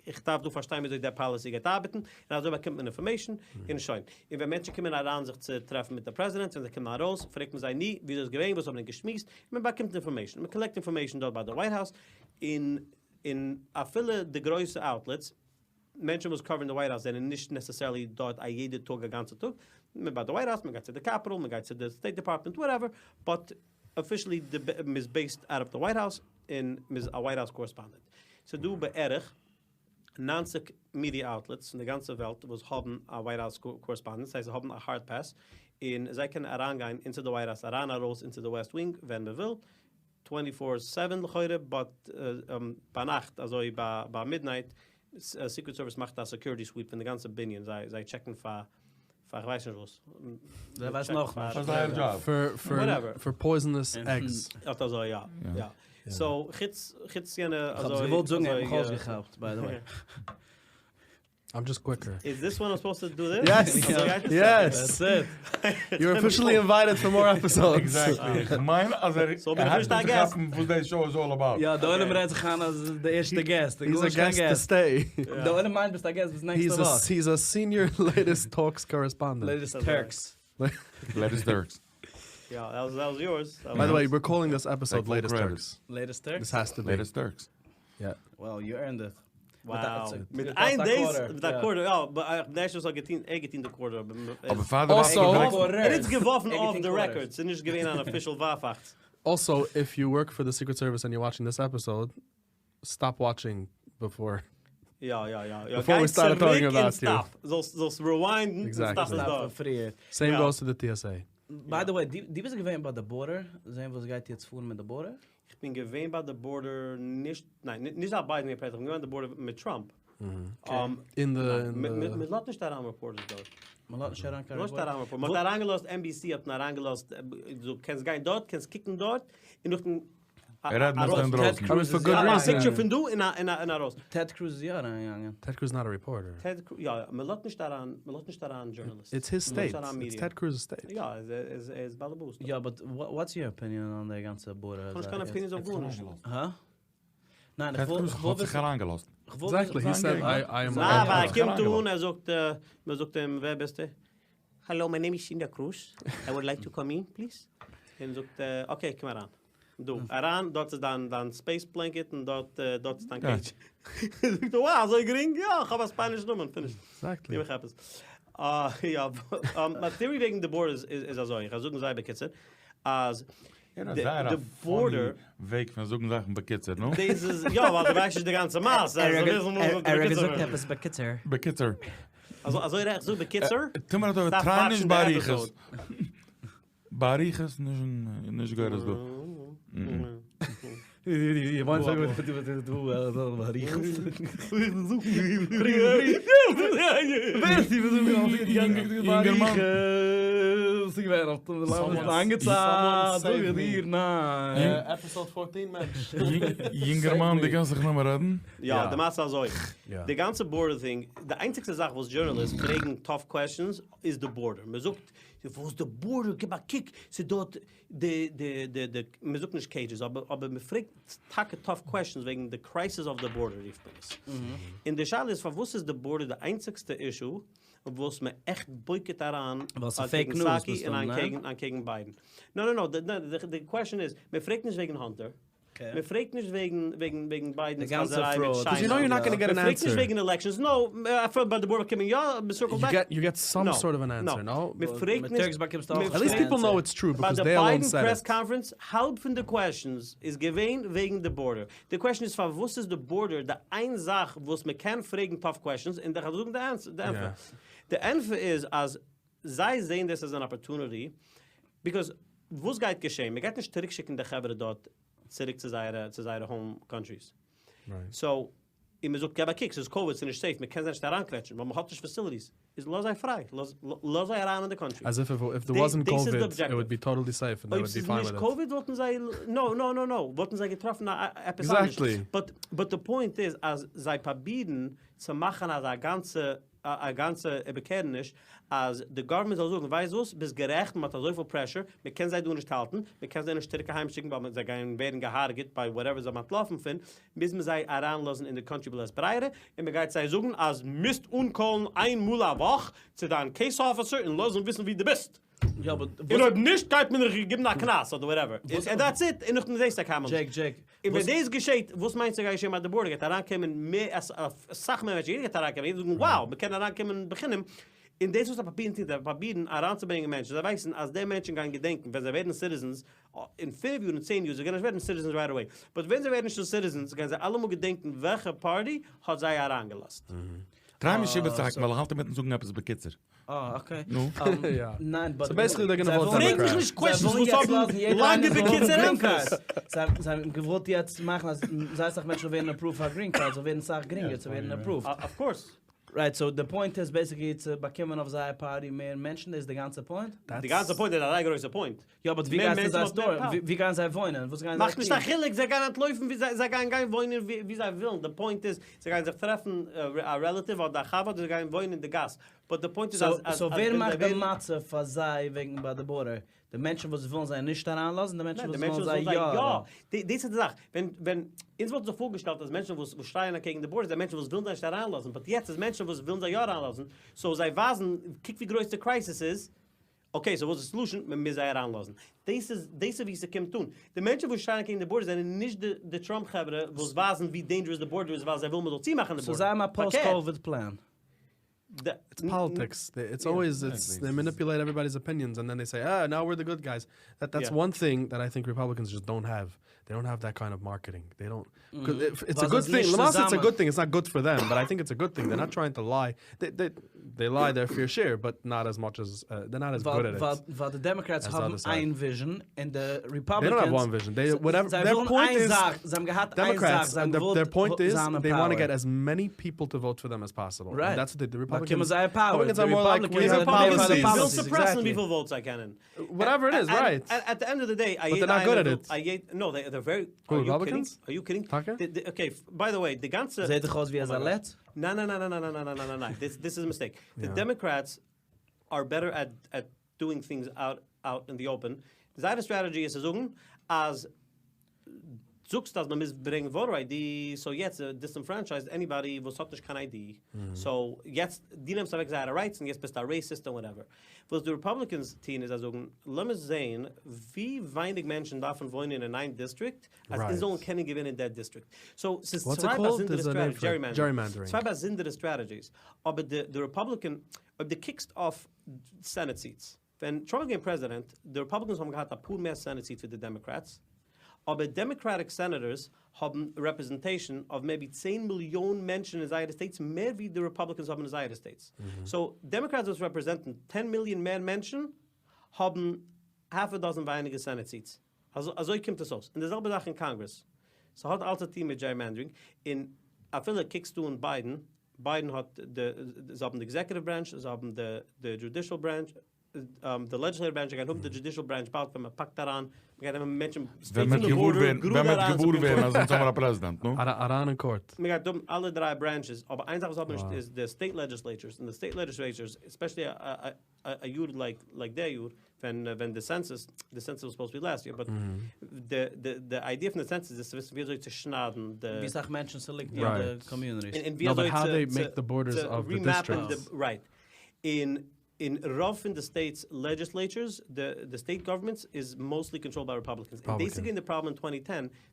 איך דארף דא פארשטיין וויאזוי דער policy גייט ארבעטן, און אזוי באקומט מען information, און שוין. און ווען מענטשן קומען אריין זיך צו טרעפן מיט די פרעזידענט, ווען זיי קומען ארויס, פרעגט מען זיי נו, וויאזוי איז געווען, וואס האט מען געשמועסט, און מען באקומט information. מען collect information דארט ביי די White House, און און אפילו די גרויסע outlets, מענטשן וואס cover ן די White House זענען נישט necessarily דארט א יעדע טאג א גאנצע טאג, מען ביי די White House, מען גייט צו די Capitol, מען גייט צו די State Department, whatever, but officially די מען איז based out of די White House און מען איז א White House correspondent. ס'איז דא בערך 90 media outlets אין די גאנצע וועלט וואס האבן א White House correspondent, ס'הייסט זיי האבן א hard pass און זיי קענען אריינגיין into די White House אריין ארויס into די West Wing ווען מען וויל, twenty four seven לכאורה, but ביינאכט אזוי ביי midnight, Secret Service מאכט א security sweep פון די גאנצע בנין, זיי זיי check ן פאר פאר כ'ווייס נישט וואס. זיי ווייסן אויך נישט. פאר זייער דזשאב. פאר poisonous eggs. אט אזוי יא יא. סאו חוץ חוץ יענע אזוי. כ'האב עס געוואלט זאגן ער האט מיך אויסגעכאפט ביי די וועי. I'm just quicker. Is this when I'm supposed to do this? Yes! Yes! That's it. You're officially invited for more episodes. Exactly. איך מיין אז ער הייבט אן צו כאפן וואס די show איז all about. יא, די עולם רעדט זיך איין אז די ערשטע guest. He's a guest to stay. די עולם מיינט ביסט א guest ביז נעקסטע וואך. He's a senior latest talks correspondent. Latest Turks. Latest Turks. יא, that was yours. By the way, we're calling this episode Latest Turks. Latest Turks? This has to be. Latest Turks. יא. Well, you earned it. Wow. מיט איין דעיס, מיט א quarter, יא, אבער איך ווייס נישט וואס האט געטון, ער געטון די quarter, אבער פאר די ער איז געווארפן off the record, ס'איז נישט געווען אן official ווארפאכטס. Also, if you work for the Secret Service and you're watching this episode, stop watching before. יא יא יא יא. Before we גיי start צוריק talking און about you. stop. זאלסט זאלסט rewind ן און Exactly. stop עס דארט. פריער. Same יא. goes to the TSA. By the way, דו ביסט געווען ביי די border? זען וואס גייט יעצט פארן מיט די border? איך בין געווען ביי די border נישט, ניין, נישט זייט ביידן געווען פרעזידענט, איך בין געווען ביי די border מיט טראמפ. אין די, אין די. מען לאזט נישט אריין reporters דארט. מען לאזט נישט אריין קיין מען לאזט נישט אריין reporters. מען האט אריינגעלאזט NBC האט מען אריינגעלאזט, דו קענסט גיין דארט, קענסט קוקן דארט, און נאכדעם ער רעדט מיט אינדרויסן. I mean for good א reason. picture פון דא און און ארויס. טעד קרוז איז יא אריינגעגאנגען. Ted Cruz is not a reporter. טעד קרוז, יא, מען לאזט נישט אריין, מען לאזט נישט אריין journalists. It's his state. It's Ted Cruz's state. יא, ער איז באלעבאס. יא, but what's your opinion on די גאנצע border? כ'האב נישט קיין opinions אויף גארנישט. הא? ניין, טעד קרוז האט זיך אריינגעלאזט. Exactly, he said I am. ניין, ווייל ער קומט אן, ער זאגט, מען זאגט אים, ווער ביסטו? Hello, my name is Cinda Cruz. I would like to come in, please. און זאגט, okay, קום אריין. דא, אריין, דארט איז דיין דיין space blanket און דארט דארט איז דיין cage. זאגט ער, wow, אזוי גרינג? יא, איך האב א ספאניש נאמען, finish. Exactly. גיב מיך עפעס. יא, מיין theory וועגן די border איז אזוי, איך וועל זאגן זייער בקיצור, אז די border וועג פון זאגן זאכן בקיצור, נו? דאס איז, יא, ווייל דו ווייסט נישט די גאנצע מעשה. ער האט געזאגט עפעס בקיצור. בקיצור. אזוי רעכט זאג בקיצור. טו מיר א טובה, try נישט באריכות. באריכות נישט גורס דא. יונגערמאן דו קענסט זיך נאכאמאל רעדן? יא, די מעשה אזוי, די גאנצע border thing, די איינציגסטע זאך וואס journalists פרעגן tough questions איז די border, מען זאגט וואס די border, גיב א קוק, ס'איז דארט די די די די, מען זאגט נישט cages אבער אבער מען פרעגט טאקע tough questions וועגן די crisis of the border רופט מען עס. און די שאלה איז פארוואס איז די border די איינציגסטע issue וואס מען עכט בויקעט אריין אנטקעגן סאקי און אנטקעגן ביידן. נא נא נא, די question איז, מען פרעגט נישט וועגן האנטער, מען פרעגט נישט וועגן וועגן וועגן ביידענס חאזעריי מיט טשיינע, מען פרעגט נישט וועגן elections, no, אפילו ביי די border קען מען יא circle back. You get some sort of an answer, no? מען פרעגט נישט, At least people know it's true ביי because די they alone ביידען said press it. conference האלב פון די questions איז געווען וועגן די border, די question איז פארוואס איז די border די איין זאך וואס מען קען פרעגן tough questions און איך וועל זאגן די ענטפער. די ענטפער איז אז זיי זעהן דאס as an opportunity because וואס גייט געשעהן? מען גייט נישט צוריק שיקן די חברה דארט צוריק צו זייערע צו זייערע home countries. So און מען זאגט געב א קוק ס'איז קאוויד ס'איז נישט safe מען קען זיי נישט אריינקוועטשן ווייל מען האט נישט facilities איז לאז זיי פריי לאז זיי אריין אין די country. As if if there wasn't COVID it would be totally safe and they אויב would be ס'איז fine נישט with it. קאוויד וואלטן זיי no no no no וואלטן זיי געטראפן א עפעס אנדערש. Exactly. But but די point איז אז זיי פראבירן צו מאכן אזא גאנצע א גאנצע איבערקערעניש אז די government זאל זאגן ווייסט וואס ביסט גערעכט מען האט אזויפיל pressure מען קען זיי דא נישט האלטן מען קען זיי נישט צוריק אהיים שיקן ווייל זיי גייען ווערן געהארגעט ביי whatever זיי האבן אנטלאפן פון מוז מען זיי אריינלאזן אין די country בלית ברירה און מען גייט זיי זאגן אז מוזט אנקאלן איין מאל א וואך צו דיין case officer און לאזן וויסן ווי דו ביסט. יא but און אויב נישט גייט מען דיך גיבן א קנס אדער whatever. און that's it, און נאכדעם זעסטו קיינמאל נישט. דזשעיק דזשעיק. און ווען דאס געשעט, וואס מיינסטו גייט געשען ביי די border? גייט אריינקומען מער, אסאך מער מענטשן, יעדער גייט אריינקומען, יעדער וועט זאגן wow, מען קען אריינקומען בחינם, און דאס וואס זיי פראבירן טון, זיי פראבירן אריינצוברענגען מענטשן, זיי ווייסן אז די מענטשן גייען געדענקן ווען זיי ווערן citizens, אין פינף יאר, אין צען יאר, זיי גייען נישט ווערן citizens right away, but ווען זיי ווערן שוין citizens גייען זיי אלעמאל געדענקן וועלכע party האט זיי אריינגעלאזט. Try מיך איבערצוהאקן ווייל איך האלט אינמיטן זאגן עפעס בקיצור. אה okay. נו. ניין but. So basically they're gonna vote פרעג מיך נישט questions וואס האבן לאנגע בקיצור ענטפערס. זיי האבן געוואלט יעצט מאכן אז זייער סאך מענטשן זאלן ווערן approved פאר green card, זאל ווערן סאך גרינגער צו ווערן approved. Of course. Right, so די point איז basically צו באקומען אויף זייער party מער מענטשן, דאס איז די גאנצע point? די גאנצע point איז א זייער גרויסע point. יא but ווי גייסטו זיי store ן? ווי גייען זיי וואוינען? וואס גייען זיי טון? מאכט נישט א חילוק, זיי גייען אנטלויפן ווי זיי, זיי גייען גיין וואוינען ווי זיי ווילן, די point איז זיי גייען זיך טרעפן א relative אדער א חבר אדער זיי גייען וואוינען אין די גאס, but די point איז אז אז so ווער מאכט די מצב פאר זיי וועגן ביי די border? די מענטשן וואס ווילן זיי נישט אריינלאזן? די מענטשן וואס ווילן זיי יא אריין? דאס איז די זאך, ווען ווען אונז וואלטן זיך פארגעשטעלט אז מענטשן וואס שרייען אקעגן די border זענען מענטשן וואס ווילן זיי נישט אריינלאזן, but יעצט איז מענטשן וואס ווילן זיי יא אריינלאזן, so זיי ווייזן קוק ווי גרויס די crisis איז, okay so וואס איז די solution? מען מוז זיי אריינלאזן. דאס איז דאס איז ווי ס'קומט אן. די מענטשן וואס שרייען אקעגן די border זענען נישט די די טראמפ חברה וואס ווייזן ווי dangerous די border איז ווייל זיי ווילן מען זאל צומאכן די border. So זיי האבן א post COVID plan. It's politics. It's always it's they manipulate everybody's opinions and then they say ah now we're the good guys. That that's one thing that I think Republicans just don't have. They don't have that kind of marketing. They don't it's a good thing. למעשה it's a good thing. It's not good for them, but I think it's a good thing. They're not trying to lie. They they they lie their fair share, but not as much as they're not as good at it. ווייל די Democrats האבן איין vision און די Republicans They don't have one vision. They whatever their point איז זיי האבן געהאט איין זאך, זיי האבן געוואלט זיין אין power. They want to get as many people to vote for them as possible. Right. That's what they the Republicans באקומען זייער power. די Republicans זענען מער פאר די policies. Suppressן וויפיל votes זיי קענען. Whatever it is, right. At the end of the day, But they're not good at it. No, they're very, Who, Republicans? Are you kidding? טאקע? Okay, by the way, די גאנצע. זעט דיך אויס ווי אזא לץ? ניין ניין ניין ניין ניין ניין ניין ניין, this is a mistake. The Democrats are better at at doing things out out in the open. זייער strategy איז צו זאגן אז זאגסט אז מען מוז ברענגן voter ID, so יעצט disenfranchise anybody וואס האט נישט קיין ID, so יעצט דו נעמסט אוועק זייערע rights און יעצט ביסטו א racist און whatever. וואס די Republicans טוהן איז זיי זאגן לאמיר זעהן ווי ווייניג מענטשן דארפן וואוינען אין איין דיסטריקט אז אונז זאלן קענען געווינען דער דיסטריקט. So ס'איז צוויי באזונדערע strategies, צוויי באזונדערע strategies, אבער די Republican, אויב דו קוקסט אויף Senate seats, ווען טראמפ איז געווען פרעזידענט, די Republicans האבן געהאט אפאר מער Senate seats ווי די Democrats, אבער Democratic senators האבן representation אויף מער ווי צען מיליאן מענטשן אין זייערע states מער ווי די Republicans האבן אין זייערע states. So Democrats וואס represent ן ten מיליאן מער מענטשן האבן half a dozen ווייניגער Senate seats. אזוי קומט עס אויס. און די זעלבע זאך אין קאנגרעס. ס'האט אלץ צו טון מיט gerrymandering. און אפילו קוקסטו אן ביידן, ביידן האט די, זיי האבן די executive branch, זיי האבן די judicial branch, די legislative branch, זיי גייען האבן די judicial branch באלד ווען מען פאקט אריין, מען גייט נעמען מענטשן straight פון די border, גראד אריין צום ווען מ'וועט געוואר ווערן אז אונז האבן א פרעזידענט, נו. אריין אין court. מען גייט האבן אלע דריי branches, אבער איין זאך וואס האבן נישט איז די state legislatures, און די state legislatures, especially א יאר like די יאר, ווען ווען די census, די census was supposed to be last year, but די idea פון די census איז צו וויסן ווי אזוי צו שניידן די. ווי סאך מענטשן ס'ליגט אין די communities. און ווי אזוי צו remap ן די, right. און אין רוב פון די states legislatures, די state governments איז mostly controlled by Republicans. און דאס איז געווען די פראבלעם אין twenty ten,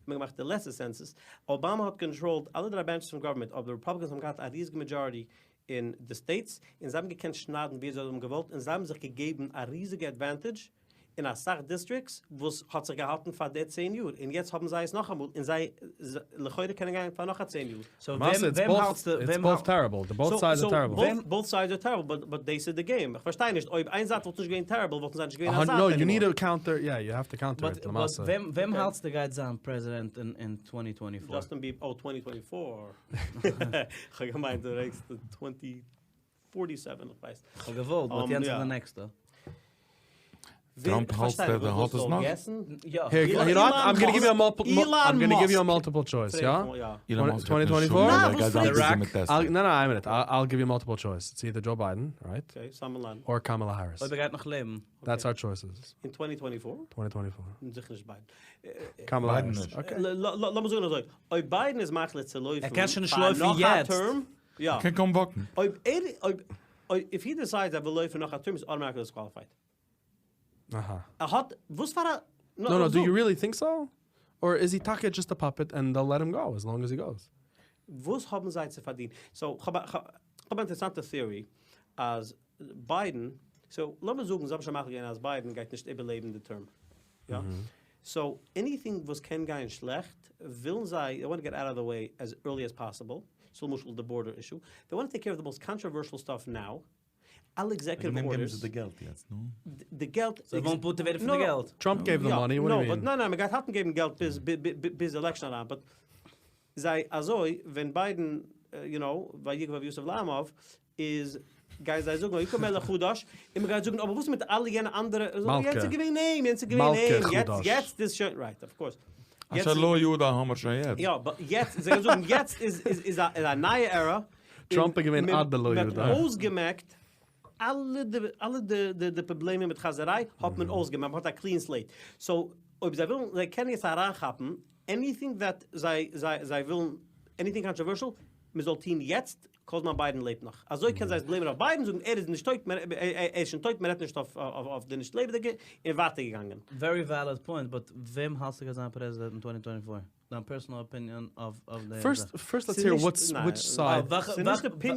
ווען מ'האט געמאכט די לעצטע census, אבאמא האט controlled אלע דריי branches פון government, אבער די Republicans האבן געהאט א ריזיגע majority אין די states, און זיי האבן געקענט שניידן ווי אזוי זיי האבן געוואלט, און זיי האבן זיך געגעבן א ריזיגע advantage אין אסאך districts וואס האט זיך געהאלטן פאר די צען יאר, און יעצט האבן זיי עס נאכאמאל, און זיי לכאורה קענען גיין פאר נאך א צען יאר. So וועם האלטסטו? It's both terrible, די both sides are terrible. Both sides are terrible, but דאס איז די game, איך פארשטיי נישט, אויב איין זייט וואלט נישט געווען terrible וואלטן זיי נישט געווען א זייט anymore. No, you need a counter, yeah, you have to counter it, למעשה. וועם האלטסטו גייט זיין פרעזידענט אין twenty twenty four? דזשאסטין ביבער, oh twenty twenty four. כ'האב געמיינט דו פרעגסט twenty forty seven, איך ווייס. כ'האב געוואלט, but יענץ איז די נעקסטע. טראמפ האלט ער האט עס נאך? I'm gonna give you a multiple I'm gonna give you a multiple choice, יא? Twenty twenty four? ניין ניין איין מינוט, I'll give you multiple choice, it's either Joe Biden, right? Or Kamala Harris. אויב ער גייט נאך לעבן. That's our choices. אין twenty twenty four? Twenty twenty four. זיכער נישט ביידן. קאמאלא העריס. לאמיר זאגן אזוי, אויב ביידן איז מחליט צו לויפן ער קען שוין נישט לויפן יעצט. יא. ער קען קוים walk ן. אויב ער, אויב, אויב, if he decides ער וויל לויפן נאך א term איז automatically disqualified. אהא. ער האט, וואס פאר א. No no, do you really think so? Or is he טאקע just a puppet and they'll let him go as long as he goes? וואס האבן זיי צו פארדינען? So, כ'האב א, כ'האב א אינטערעסאנטע theory אז ביידן, so לאמיר זאגן זיי האבן שוין מחליט געווען אז ביידן גייט נישט איבערלעבן די term, יא? So anything וואס קען גיין שלעכט ווילן זיי, they want to get out of the way as early as possible, so למשל די border issue, they want to take care of the most controversial stuff now, אלע executive וועגן דעם געבן orders, זיי די געלט יעצט, נו. די געלט, זיי ווילן פטור ווערן פון די געלט. Trump gave the money, what do you mean? ניין ניין, מ'גייט האלטן געבן געלט ביז ביז election אריין, but זיי אזוי ווען ביידן. you know, ויגבה יוסף לעמיו, איז גייען זיי זאגן ויקם מלך חדש, און מ'גייט זאגן אבער וואס מיט אלע יענע אנדערע, יענץ איז געווען אים, יענץ איז געווען אים, יעצט יעצט איז שוין, רייט אוו קאורס. אשר לא ידע האמער שוין יעצט. יא, באט יעצט, זיי גייען זאגן יעצט איז איז א נייע ערא, טראמפ איז געווען עד דלא ידע. מ'האט אויסגעמעקט אלע די אלע די די די פראבלעמען מיט חזיריי האט מען אויסגעמעקט, מ'האט א קלין סלעיט. סאו אויב זיי ווילן, זיי קענען יעצט אריינכאפן עניטינג דעט זיי זיי זיי ווילן, עניטינג קאנטראווערשעל, מ'זאל טון יעצט כל זמן ביידן לעבט נאך. אזוי קען זיי עס בלעימען אויף ביידן, זאגן ער איז נישט טויט, ער איז שוין טויט, מ'רעדט נישט אויף די נישט לעבעדיגע, און ווייטער געגאנגען. ווערי וועליד פוינט, באט וועם האלסטו גייט זיין פרעזידענט אין טווענטי טווענטי פאר? דיין פערסאנעל אפיניאן אויף די זאך. פירסט לעטס העיר וואטס וויטש סייד.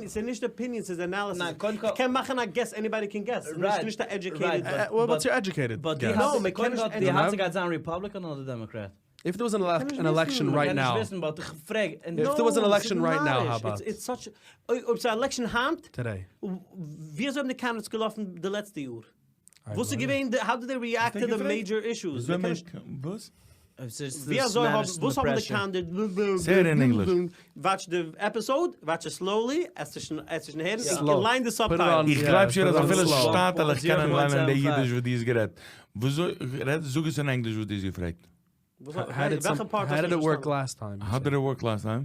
ס'איז נישט אפיניאן ס'איז אנאליסיס. כ'קען מאכן א געס עניבאדי קען געס. ס'איז נישט א עדיוקעיטעד. וואטס יור עדיוקעיטעד געס? נאו מ'קען נישט. דו האלטסט ס'גייט זיין ריפאבליקען אדער דעמאקרעט? איף דער וואס אן עלעקשאן רייט נאו. מ'קען נישט וויסן באט איך פרעג. איף דער וואס אן עלעקשאן רייט נאו האו אבאוט. איטס סאטש אויב ס'איז א עלעקשאן היינט. טודעי. ווי אזוי האבן די קאנדידעטס געלאפן די לעצטע יאר? וואס איז געווען די האו דיד דעי ריעקט טו די מעידזשער אישוס? וואס? ווי אזוי האבן וואס האבן די קאנדידעטס סעי איט אין ענגליש. וואטש די עפיסאוד, וואטש עס סלאולי, עסט שוין הערן, און ליין די סאבטייטלס. איך גלייב שוין אז אפילו שטאטעלעך קענען ליינען די אידיש וואס דו האסט גערעדט. וויאזוי רעד זאג עס אין ענגליש וואס דו האסט געפרעגט. וועלכע פארט האסטו נישט פארשטאנען? האו דיד איט ווארק לאסט טיים?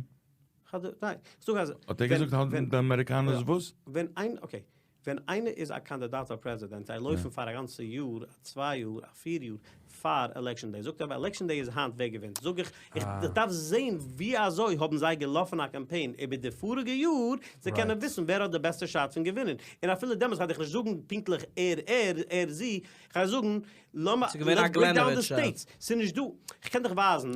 ניין, זאג אז. האט ער געזאגט האו די אמעריקאנערס וואס? ווען איין אקעי. ווען איינער איז א קאנדידאט פאר פרעזידענט, זיי לויפן פאר א גאנצע יאר, א צוויי יאר, א פיר יאר, פאר עלעקשאן דעי, זאגט ער אבער עלעקשאן דעי איז היינט ווער געווינט, זאג איך, איך דארף זעהן ווי אזוי האבן זיי געלאפן א קאמפיין איבער די פאריגע יאר, צו קענען וויסן ווער האט די בעסטע שאט פון געווינען, און אפילו דעמאלטס וועל איך נישט זאגן פונקטליך ער ער, ער זי, כ'גיי זאגן, לאמיר, לעטס ברעיק דאון די סטעיטס, ס'איז נישט דא, כ'קען דיך ווייזן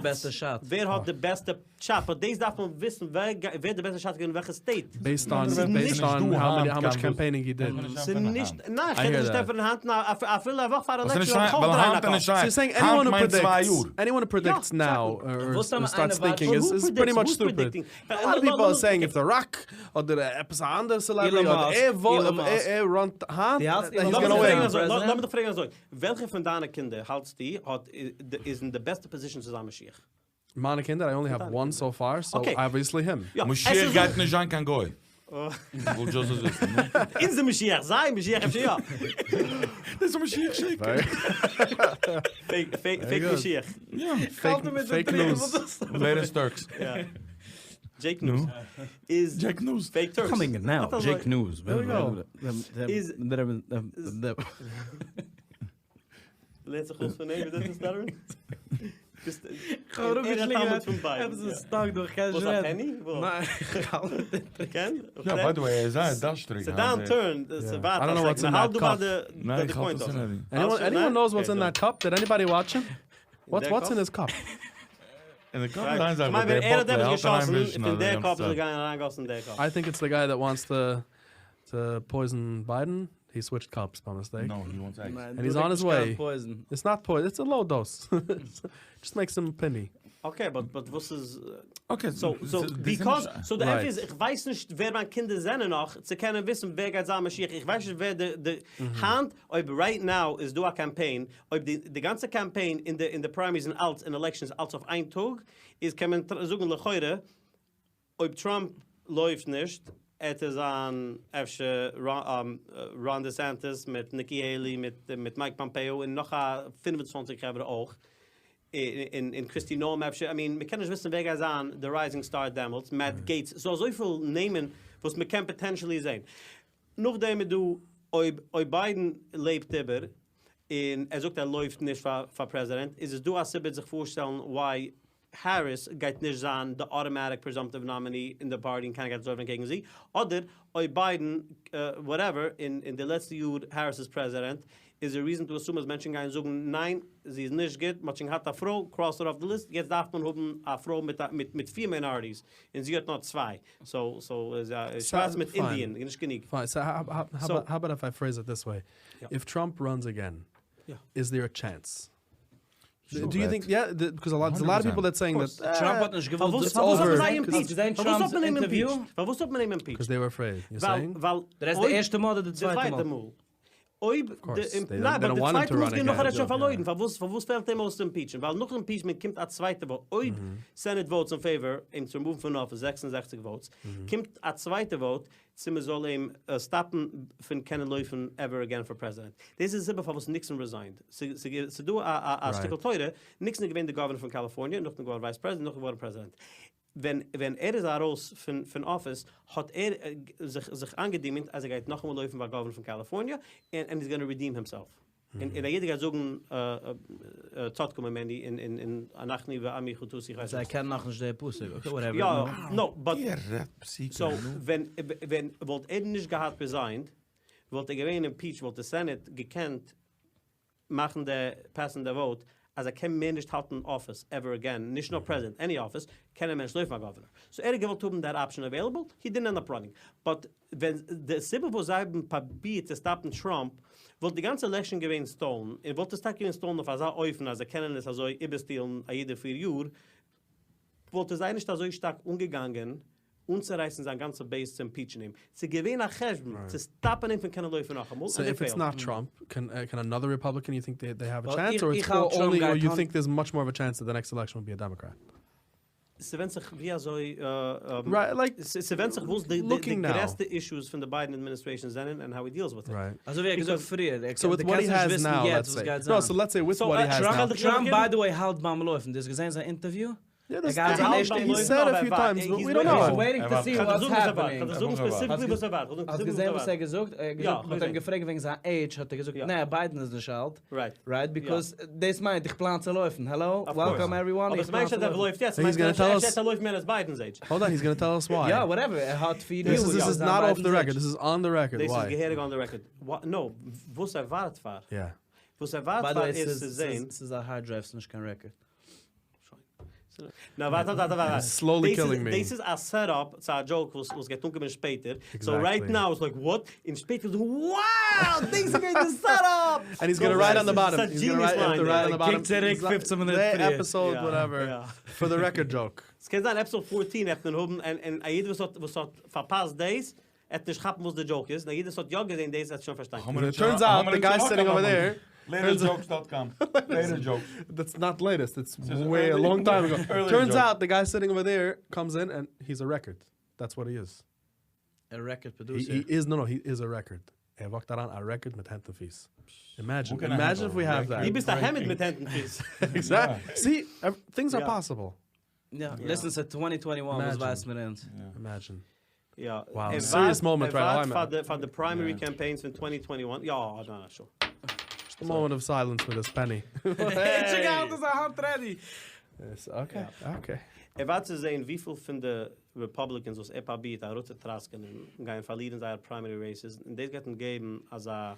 פאטס, ווער האט די בעסטע שאט, באט דאס דארף מען וויסן ווער די בעסטע שאט אין וועלכע סטעיט. בעיסד אן בעיסד אן האו מאטש קאמפיינינג הי דיד. ס'איז נישט, ניין כ'קען נישט ענטפערן היינט אפילו א וואך פאר עלעקשאן האב איך אויך דריי אין א קאפ. סאו יור סעינג עניוואן הו פרעדיקטס, עניוואן הו פרעדיקטס נאו אר סטארטס טינקינג איז פריטי מאטש סטופיד. א לאט אוו פיפל אר סעינג איף די ראק אדער עפעס א אנדערע סעלעבריטי אדער ער ער ראנט היינט היז גאנא ווין. לאמיר דיך פרעגן אזוי, וועלכע פון דיינע קינדער האלטסטו האט איז אין די בעסטע פאזישאן צו זיין משיח? מיינע קינדער? איי אנלי העוו וואן סאו פאר, סאו אבוויעסלי הים. משיח גייט נישט זיין קיין גוי. כ'וויל דזשאסט זאלסט וויסן. אונזער משיח, זיי משיח אפשר יא. דאס איז משיח שקר. פעיק משיח. פעיק ניוז. לעיטעסט טורקס. דזשעיק ניוז. איז דזשעיק ניוז. פעיק טורקס. קאמינג נאו, דזשעיק ניוז. איז לערנט זיך אויס פון אים וויאזוי צו סטאטערן? ביסט כ'האב אראפגעשלינגען עפעס איז סטאק דא, כ'קען נישט רעדן. וואס א פעני? קען? יא, ביי די וועי, ער איז זייער דארשטריג. ס'איז דיין טורן, ס'ווארט א סעקונד, האלט דא ביי די פוינט אויס. עניוואן נאוס וואטס אין דעט קאפ? דיד עניבאדי וואטש הים? וואטס אין היז קאפ? אין די קאפ איז איין זאך, באט דער באטל האלט אריין ווישן פון דער קאפ איז ער געגאנגען אריינגאסן אין דער קאפ. איי טינק איטס די גיי דעט וואנטס טו טו פויזן ביידן, הי סוויטשד קאפס ביי מיסטעיק. נאו, הי וואנטס עגס. ענד היז אן היז וועי. איטס נאט פויזן, איטס א לאו דאוס. דזשאסט מעיקס הים פיני. אקעי, באט באט וואס איז. אקעי, סאו סאו ביקאז סאו די ענטפער איז איך ווייס נישט ווער מיין קינדער זענען נאך צו קענען וויסן ווער גייט זיין משיח, איך ווייס נישט ווער די די היינט אויב רייט נאו איז דא א קאמפיין, אויב די די גאנצע קאמפיין און די און די פריימעריס און אלץ און עלעקשאנס אלץ אויף איין טאג איז קען מען זאגן לכאורה אויב טראמפ לויפט נישט עט עס זיין אפשר ראן דעסענטיס מיט ניקי העילי מיט מיט מייק פאמפעא און נאך א 25 חברה אויך און און קריסטי נאום אפשר איי מין מ'קען נישט וויסן ווער גייט זיין די רייזינג סטאר דעמאלטס מעט געיטס ס'דא אזויפיל נעמען וואס מ'קען פאטענשעלי זעהן נאכדעם איז דא אויב אויב ביידן לעבט איבער און ער זאגט ער לויפט נישט פאר פאר פרעזידענט איז עס דא א סיבה זיך פארשטעלן וויי העריס גייט נישט זיין די אטאמאטיק פרעזאמפטיוו נאמיני אין די פארטי און קיינער גייט נישט לויפן קעגן זי, אדער אויב ביידן וואטעווער און אין די לעצטע יאר העריס איז פרעזידענט איז דער ריזען טו אסום אז מענטשן גייען זאגן ניין זי איז נישט גוט מ'האט שוין געהאט א פרוי קראס הער אף די ליסט יעצט דארף מען האבן א פרוי מיט מיט מיט פיר מינאריטיס און זי האט נאר צוויי סאו סאו איז שווארץ מיט אינדיען איז נישט גענוג. פיין סאו האו אבאוט איף איי פרעיז איט דיס וועי איף טראמפ ראנס אגעין איז דער א טשענס? דו יו טינק יא ביקאז א לאט א לאט אוו פיפל דעט סעינג דעט טראמפ האט נישט געוואלט פארוואס האט מען זיי אימפיטשט? פארוואס האט מען אים אימפיטשט? פארוואס האט מען אים אימפיטשט? ביקאז דעי ווער עפרעיד יו סעינג? ווייל דו רעדסט די ערשטע מאל אדער די צווייטע מאל? מאל. אויב די, ניין, באט די צווייטע מאל איז געווען נאך ער האט שוין פארלוירן, פארוואס פארוואס פעלט אים אויס צו אימפיטשן? ווייל נאכן אימפיטשמענט קומט א צווייטע וואוט, אויב סענעט וואוטס אין פעיוואר אים צו רימאוון פון אפיס, 66 וואוטס, קומט א צווייטע וואוט צו מען זאל אים סטאפן פון קענען לויפן עווער אגעין פאר פרעזידענט. דאס איז די סיבה פארוואס ניקסאן ריזיינד. ס'דא א שטיקל תורה, ניקסאן איז געווען די גאווערנער פון קאליפארניע, נאכדעם געווארן ווייס פרעזידענט, נאכדעם געווארן פרעזידענט. ווען ווען ער איז ארויס פון פון אפיס האט ער זיך זיך איינגעדמיונט אז ער גייט נאכאמאל לויפן פאר גאווערנער פון קאליפארניע און און היז גאנא רידיעם הימסעלף. און און א יעדער גייט זאגן צדקה ממני און און און אנחנו ועמי חטאתי איך ווייס זיי נישט. קענען נאכנישט די פסוק, אקעי וואטעווער. יא, נאו, באט ווער רעדט פסוקים סאו נו? ווען ווען וואלט ער נישט געהאט ריזיינד וואלט ער געווען אימפיטשט וואלט די סענעט געקענט מאכן די פעסן די וואוט אז ער קען מער נישט האלטן אפיס עווער אגעין, נישט נאר פרעזידענט, עני אפיס, קען ער מער נישט לויפן פאר גאווערנער. סאו ער האט געוואלט האבן דעט אפשען עוועילעבל, הי דידנט ענד אפ ראנינג. באט ווען די סיבה וואס זיי האבן פראבירט צו סטאפן טראמפ, וואלט די גאנצע עלעקשאן געווען סטאלן, און וואלט עס טאקע געווען סטאלן אויף אזא אופן אז זיי קענען עס אזוי איבערסטילן א יעדע פיר יאר, וואלט עס זיי נישט אזוי שטארק אנגעגאנגען אנצורייסן זיין גאנצע בעיס צו אימפיטשן אים. ס'איז געווען א חשבון צו סטאפן אים פון קענען לויפן נאכאמאל, סאו און איף איטס דעי נאט פעילד. טראמפ, קען אנאדער ריפאבליקען יו טינק דעי העוו א ווייל טשענס, איך אר איך איטס האלט טראמפ אנלי אר גייט יו טינק דערס מאטש מאר אוו א טשענס דעט די נעקסט עלעקשאן וויל בי א דעמאקראט? ס'ווענדט זיך ווי אזוי רייט לייק ס'ווענדט זיך וואס די לוקינג נאו. גרעסטע אישוס פון די ביידען אדמיניסטרעישאן זענען ענד האו הי דיעלס וויט איט. רייט. אזוי ווי ער האט געזאגט פריער, ער סאו קען וויט דו וואט קענסט הי נישט העז וויסן נאו יעצט לעטס וואס סעי. גייט נאו זיין. סאו לעטס סעי וויט וואט הי העז נאו. טראמפ ביי די וועי האלט ביים לויפן, דו האסט געזען זיין אינטערוויו? יא ער דאס גייט זיין ערשטע הי אינטערוויו. סעד א פיו טיימס באט ווי דאנט היז נאו. וועיטינג טו סי וואטס העפענינג. האסט האסט געזען וואס ער האט געזאגט? ער האט געזאגט, מ'האט אים געפרעגט וועגן זיין עידזש האט ער געזאגט נע ביידען איז נישט אלט, רייט? ביקאוז דאס מיינט איך פלאן צו לויפן, העלא וועלקאם עווריוואן איך פלאן צו לויפן. היז גאנא טעל אס. האלד אן היז גאנא טעל אס וויי. יא וואטעווער, ער האט פיר יאר. דיס איז נאט אףף די רעקארד, דיס איז אן די רעקארד, דאס איז וויי? געהעריג אן די רעקארד. נאו, וואס ער ווארט פאר. יא. וואס ער ווארט ביי די פאר וועי איז צו זען. ס'איז א הארד דרייוו ס'איז נישט קיין רעקארד. נא ווארט ווארט ווארט. סלאולי קילינג מי. דאס איז א סעט אפ צו א דזשאוק וואס וואס גייט אנקומען שפעטער. סאו רייט נאו איז לייק וואט? און שפעטער זאגן wow! דאס איז געווען די סעט אפ! ענד היז גאנא רייט אן די באטאם. היז גאנא רייט אן די באטאם. קוק צוריק פופצן מינוט פריער. די עפיסאוד וואטעווער. פאר די רעקארד דזשאוק. ס'קען זיין עפיסאוד פארטין העט מען האבן און א יעדער וואס האט וואס האט פארפאסט דאס עט נישט כאפן וואס די דזשאוק איז, און א יעדער וואס האט יא געזען דאס עט שוין פארשטיין. טורנס אוט די גיי סיטינג אווער דער. לעיטעסט דזשאוקס דאט קאם. לעיטעסט דזשאוקס. דעטס נאט לעיטעסט, איטס וועי א לאנג טיים אגאו. טורנס אוט די גיי סיטינג אווער דער קאמס אין ענד היז א רעקארד. דעטס וואט הי איז. א רעקארד פראדוסער. הי איז, נאו נאו, הי איז א רעקארד. ער וואקט אריין א רעקארד מיט הענט און פיס. אימעדזשין, אימעדזשין איף ווי העוו דעט. דו ביסט א העמד מיט הענט און פיס. עקזעקטלי. סי, טינגס אר פאסיבל. יא, ליסן ס'איז טווענטי טווענטי וואן וואס ווייסט מיר אונז. אימעדזשין. יא, וואו, סיריעס מאמענט רייט נאו. ער ווארט פאר די פריימערי קאמפיינס פון טווענטי טווענטי וואן, יא, נא, שור. דזשאסט א מאמענט אוו סיילענס פאר דיס פעני. איטשע געהאלטן זיין האנט רעדי. אקעי, אקעי. ער ווארט צו זעהן וויפיל פון די רעפאבליקענס וואס ער פראבירט אראפצוטראסקענען גייען פארלירן זייער פריימערי רעיסעס, און דאס גייט אים געבן אזא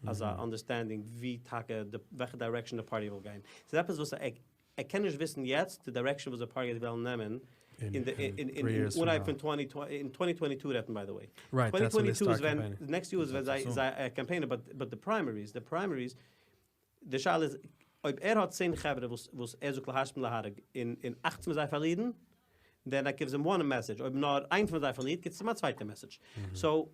אזא אנדערסטענדינג ווי טאקע די וועלכע דירעקשאן די פארטי וויל גיין. ס'איז עפעס וואס ער ער קען נישט וויסן יעצט די דירעקשאן וואס די פארטי גייט וועלן נעמען אין די אין אין אנהייב פון טווענטי טווענטי אין טווענטי טווענטי טו רעדט מען ביי די וועי. טווענטי טווענטי טו איז ווען נעקסט יאר איז ווען זיי זיי קאמפיינען באט באט די פריימעריס די פריימעריס די שאלה איז אויב ער האט צען חברה וואס וואס ער זאגט להשמיד להרוג און און אכט פון זיי פארלירן דען דעט גיווס הים וואן מעסעדזש אויב נאר איין פון זיי פארלירט גיבט עס אים א צווייטע מעסעדזש סאו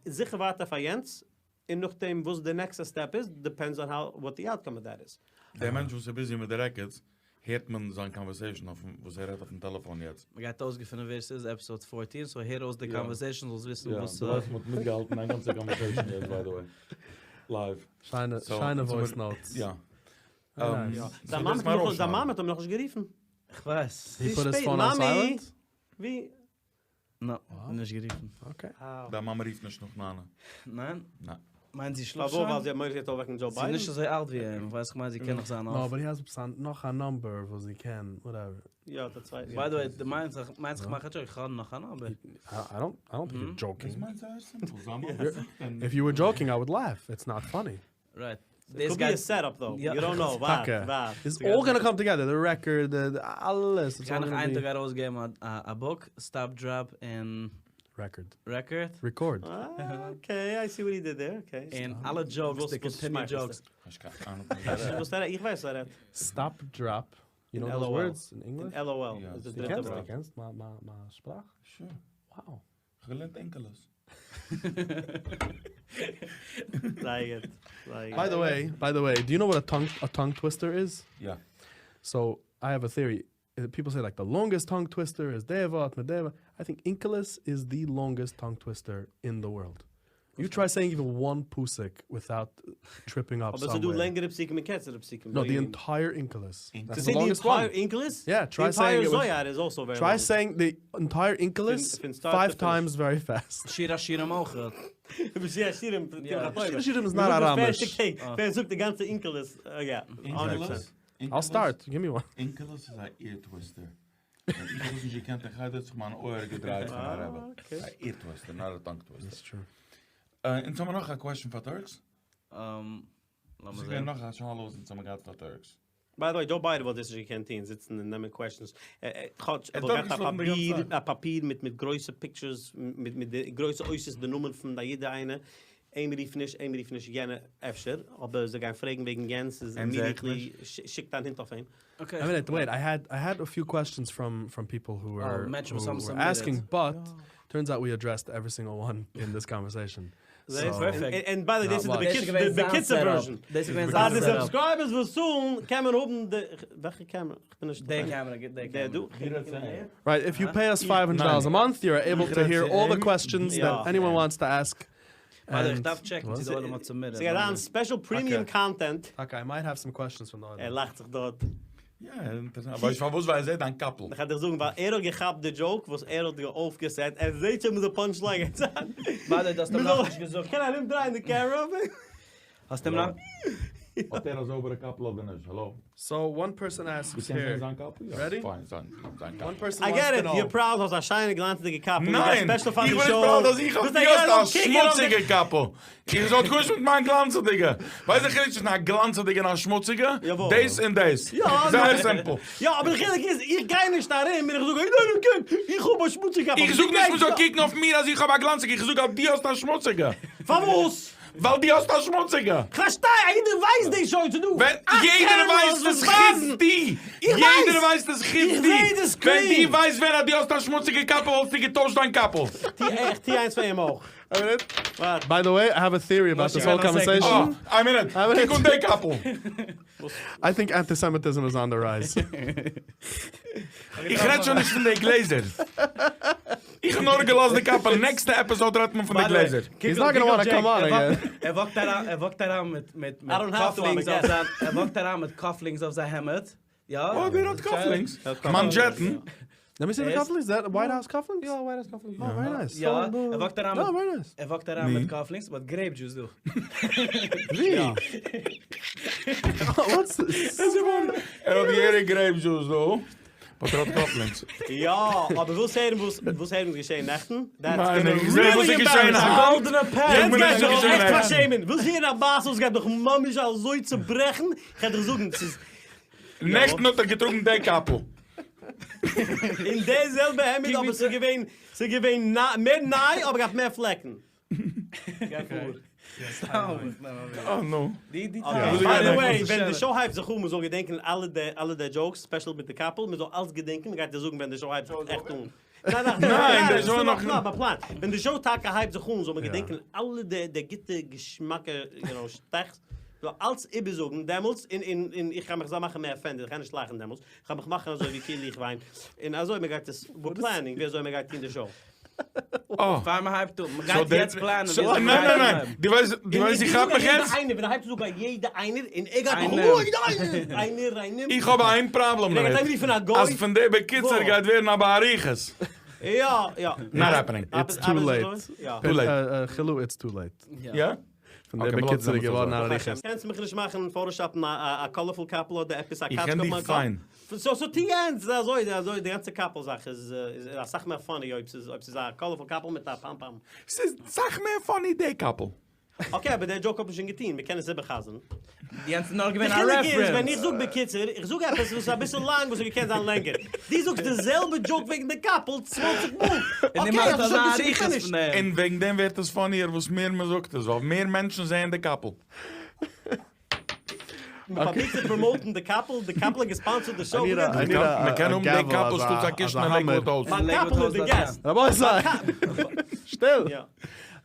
זיכער ווארט ער פאר יענץ און נאכדעם וואס די נעקסטע סטעפ איז דיפענדס אן האו וואט די אוטקאם אוו דעט איז. דער מענטש וואס איז ביזי מיט די רעקארדס הערט מען זיין קאנווערסעישאן אויפן וואס ער רעדט אויפן טעלעפאן יעצט. מ'גייט אויסגעפינען ווער ס'איז עפיסאוד פארטין סאו הער אויס די קאנווערסעישאן זאלסט וויסן וואס. יא, דו ווייסט מ'האט מיטגעהאלטן דיין גאנצע קאנווערסעישאן יעצט ביי די וועי. לייוו. שיינע שיינע וואויס נאוטס. יא. זיין מאמע האט אים נאכנישט גערופן. כ'ווייס. הי פוט היז פאון אן סיילענט? ווי? נא, נישט גערופן. אקעי. דיין מאמע רופט נישט נאך ניינע. ניין? ניין. מיינט זי שלאפט שוין? פארוואס? ווייל זי האט מורא זי וועט אויפוועקן דזשאו זי איז ביידן? נישט אזוי אלט ווי אים, כ'ווייס כ'מיין זי קען נאך זיין נא, אויף. באט הי העז נאך א נאמבער וואס זי קען, וואטעווער. יא, די צווייטע. ביי די וועי, דו מיינסט איך מיינסט איך מאך א דזשאוק? איך האב נאך א נאמבער. איי דאנט איי דאנט טינק יור דזשאוקינג. דאס מיינט זייער סימפל, זיין מאמע זוכט אים. איף יו ווער דזשאוקינג איי וואלד לאף, איטס נאט פאני. רייט. איט קוד בי א סעט אפ דאו, יו דאנט נאו, ווארט, ווארט. איטס אלל גאנא קאם טאגעדער, די רעקארד, די אלעס. כ'גיי נאך איין טאג ארויסגעבן א בוק, סטאפ דראפ און רעקארד. רעקארד. רעקארד. אקעי, איי סי וואט הי דיד דער, אקעי. און אלע דזשאוקס, די קאנטיניו דזשאוקס. וואס ער רעדט? איך ווייס וואס ער רעדט. סטאפ דראפ, יו נאו דאוז ווארדס אין ענגליש? LOL איז די דריטע ווארט. דו קענסט מיין שפראך? שור. Wow. כ'האב געלערנט אונקלוס. זייער גוט, זייער גוט. By the way, by the way, do you know what a tongue a tongue twister is? יא. So, I have a theory. People say like the longest tongue twister איז דער ווארט מיט דער ווארט. I think Onkelos is the longest tongue twister in the world. You try saying even one פסוק without tripping up אבער ס'איז דא somewhere. לענגערע פסוקים און קערצערע פסוקים. No, the entire Onkelos. To That's say the the longest one. entire Onkelos? Yeah, The try saying entire it with Zohar is also very Try long. saying the entire Onkelos פון start to five finish. times very fast. שיר השירים אויך. שיר השירים, יא. שיר השירים איז not אראמיש. ווער זאגט די גאנצע Onkelos? יא, Onkelos? I'll start. Give me one. Onkelos איז א ear twister. ווען איך האב עס נישט געקענט אין חדר האט זיך מיין אויער געדרייט פון א רבי. א ear twister, not a tongue twister. That's true. אונז האבן נאך א question פאר טורקס? לאמיר ס'איז זען. געווען נאך א שאלה וואס אונז האבן געהאט פאר טורקס. By the way, Joe Biden וואלט דאס נישט געקענט טון, זיצן און נעמען questions. כאטש ער ער וואלט דארף געהאט א נישט שלאפן די גאנצע פאפיר, צייט. א פאפיר מיט מיט גרויסע pictures, מיט מיט די גרויסע אותיות די נאמען פון די יעדע איינע. אים רוף נישט, אים רוף נישט, יענע אפשר, אבער זיי גייען פרעגן וועגן יענץ איז און זיי immediately שיקט דיין הונט אויף אים. Okay. A minute, wait, I had I had a few questions from from people who were, מענטשן who וואס האבן were submitted. asking, but turns out we addressed every single one in this conversation. זעהסט? So- Perfect. And by the way, דאס איז Not די much. דאס איז געווען די זיין בקיצור setup. version. דאס איז געווען ביי זיין די setup. subscribers וואס צאלן קען מען האבן די, וועלכע camera? איך בין נישט די camera, די דער camera. דא? Right, if you pay us $500 a month, you're able to hear all the questions that Yeah. anyone wants to ask. By the way, איך And- דארף check ן צו די עולם האט submitted. ס'גייט זיין special premium Okay. content. Okay, I might have some questions from the ער audience. לאכט זיך דארט. יא, אינטערעסאנט. ווייסט פארוואס? ווייל ער זעט דיין קאפל. איך וועל דיר זאגן, ווייל ער האט געכאפט די joke וואס ער האט אויפגע set. ער זעט שוין מיט די punchline גייט זיין. By the way, דו האסט אים נאכנישט געזאגט. קען ארומדרייען די camera אויף אים? האסט אים נאך? האט ער א זויבערע קאפל אדער נישט? האלא? So one person asks דו קענסט here. זען זיין קאפל? יא. Ready? פיין, זיין זיין One קאפל. person I wants get to it, know. you're proud, האסט א שיינע גלאנצעדיגע קאפל. ניין! Special פאר איך די בין נישט show. proud אז איך האב ביסט דו א האסט א יעלאו קיקער אויף די- שמוציגע קאפל. איך זאל גארנישט מיט מיין גלאנצעדיגע. ווייסט די חילוק צווישן א גלאנצעדיגע און א שמוציגע? יאוואל. דאס און דאס. יא, זייער simple. יא, אבער די חילוק איז, איך גיי נישט ארום און איך זאג, hey, ניין, קוק, איך האב א שמוציגע קאפל. איך זאג נישט מ'זאל קוקן אויף מיר אז איך האב א גלאנציגע, איך זאג אז דו האסט א שמוציגע. פארוואס? ווייל דו האסט א שמוציגע. כ'פארשטיי, א יעדער ווייסט דאס שוין, ס'דא ווען אכט יעדער cameras ווייסט וואס עס ווייזן. חוץ די! איך יעדער ווייס! ווייסט עס חוץ איך די! זעה די ווען screen! דו ווייסט ווען אז דו האסט א שמוציגע קאפל וואלסטו געטוישט דיין קאפל. טו איך טו איינס פאר אים אויך. A minute. ווארט. By the way, I have a theory about Moshe, this whole got a second. conversation. אה, איין מינוט, א מינוט. קוק אן די קאפל. I think antisemitism is on the rise. איך רעד שוין נישט פון די גלעזער. איך האב נאר געלאזט די קאפל, next episode רעדט מען פון די גלעזער. He's not gonna wanna come on again. ער walk ט אריין, ער walk ט אריין מיט מיט מיט I don't have to, I'm a cufflinks אויף guest. זיין, ער walk ט אריין מיט cufflinks אויף זיין העמד. יא. Oh, דער האט cufflinks. מאנדזשעטן. Let me see the Yes. cufflinks. Is that White House cufflinks? יא, White House cufflinks. Oh, very nice. יא, ער walk ט אריין Oh, מיט very nice. ער walk ט אריין מיט cufflinks, but grape juice דא. ווי? What's this? ער האט געהעריג grape juice דא. But ער האט cufflinks. יא, אבער ווילסט הערן וואס ווילסט הערן וואס געשען נעכטן? That's ניין, gonna איך זע וואס איז really געשען embarrass you. היינט. גאלדענע pen. יעצט מיר גייסט נישט דיך געשען עכט נעכטן. פארשעמען. ווילסט הערן א מעשה וואס גייט דיך ממש אזוי צוברעכן? איך וועל דיך זאגן, ס'איז נעכטן האט ער געטראגן די קאפל. אין די זעלבע העמד, אבער ס'איז געווען, ס'איז געווען מער ניי, אבער געהאט מער פלעקן. גיי פאר. אה, נו. די די By the way, ווען די show הייבט זיך אן, מ'זאל געדענקען אלע די אלע די jokes, special מיט די קאפל, מ'זאל אלץ געדענקען, מ'גייט דיר זאגן ווען די show הייבט זיך עכט אן. ניין, ניין, ניין, די show נאך נאך נישט. פלאן. ווען די show טאקע הייבט זיך אן, זאל מען געדענקען אלע די די גוטע געשמאקע, you know, שטעכס. זאל אלץ איבערזאגן דעמאלטס, און און און איך גיי מיך זיי מאכן מער offended, איך גיי נישט לאכן דעמאלטס, איך גיי מיך מאכן אזוי ווי כאילו איך וויין, און אזוי מען גייט עס, we're planning ווי אזוי מען גייט טון די show. אה. פאר מען הייבט אן, מען גייט יעצט פלאנען ווי אזוי ניין מען ניין גייט ניין, אנהייבן. דו ווייסט, דו ווייסט איך כאפ מיך יעצט? איינער, ווען ער הייבט אן זאגן יעדע איינער, און ער גייט איינער. איינער, איינער. איך האב איין פראבלעם ער גייט דערמיט, אריינרופן א גוי. אז פון די בקיצור גייט ווערן א באריכות. יא, יא. Not happening. It's too late. יא. Too late. חילו, it's too late. יא? פון די Okay, מ'לאזט בקיצור דעמאלטס געווארן אזוי. א אריכות. קענסט מיך נישט מאכן Photoshop ן א colorful קאפל אדער עפעס א איך קאץ קען אויף דיך מיין קאפ? פיין. So so טו יענץ, אזוי אזוי די גאנצע קאפל זאך איז איז אסאך מער funny אויב ס'איז אויב ס'איז א colorful קאפל מיט א פאם פאם. ס'איז סאך מער funny די קאפל. Okay אבער די joke האט מען שוין געטון, מ'קען עס איבערחזר'ן. יענץ איז נאר געווען די א חילוק איז ווען reference. איך זאג בקיצור, איך זאג עפעס וואס איז אביסל לאנג וואס האט געקענט זיין לענגער. דו זאגסט די זעלבע joke וועגן די קאפל צוואנציג מאל. און דו Okay, מאכסט האסט אזא שוין אריכות געפינישט. פון דעם. און וועגן דעם ווערט עס funny ער וואס מער מ'זאגט עס, ווייל מער מענטשן זעען די קאפל. מ'פראבירט צו promote ן די קאפל, די קאפל האט גע sponsor ט די show. I need a- I need a- מ'קען a האבן די gavel קאפל אזא- שטאטס א קישן אזא אין Lakewood hammer. House. מיין Lakewood קאפל איז House די דארט, guest. רבותי! שטיל! יא.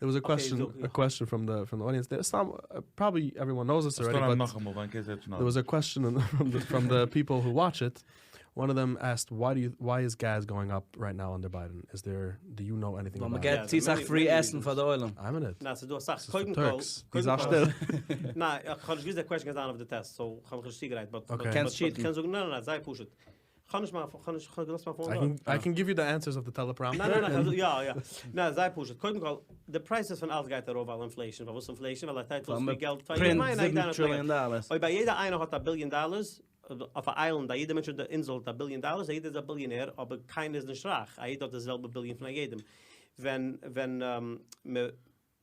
There was a question, a question from the from the audience. There's some, uh, probably everyone knows this already, but there was a question from the, from the people who watch it. One of them asked, why do you, why is gas going up right now under Biden? Is there, do you know anything about it? מ'געט צו סאך free עסן פאר די עולם. איין מינוט. ניין, ס'איז דא אסאך. ס'איז קודם פאר כל, Turks. קודם די זאך כל, שטיל. ניין, איך האב נישט געוואוסט די question גייט זיין אויף די test, so איך האב מיך נישט צוגעגרייט, but Okay. קענסט cheaten. כ'קען זאגן, ניין, ניין, ניין, זייער פשוט. כ'האב נישט מיין, כ'האב נישט, כ'האב געלאזט מיין phone I דארט. can, I can give you the answers of the teleprompter. ניין, ניין, ניין, יא, יא. ניין, זייער פשוט. קודם כל, די prices פון אלעס גייט ארויף ווייל inflation. פארוואס inflation? ווייל ער טיילט אויס מער געלט פאר print יעדעם איינער, זיבן יעדער איינער האט מער trillion געלט. דאלערס. אויב יעדער איינער האט א billion dollars, אויף א island, א יעדער מענטש אויף די אינזל האט א billion dollars, א יעדער איז א billionaire, אבער קיינער איז נישט רייך. א יעדער האט די זעלבע billion פון א יעדעם. ווען, ווען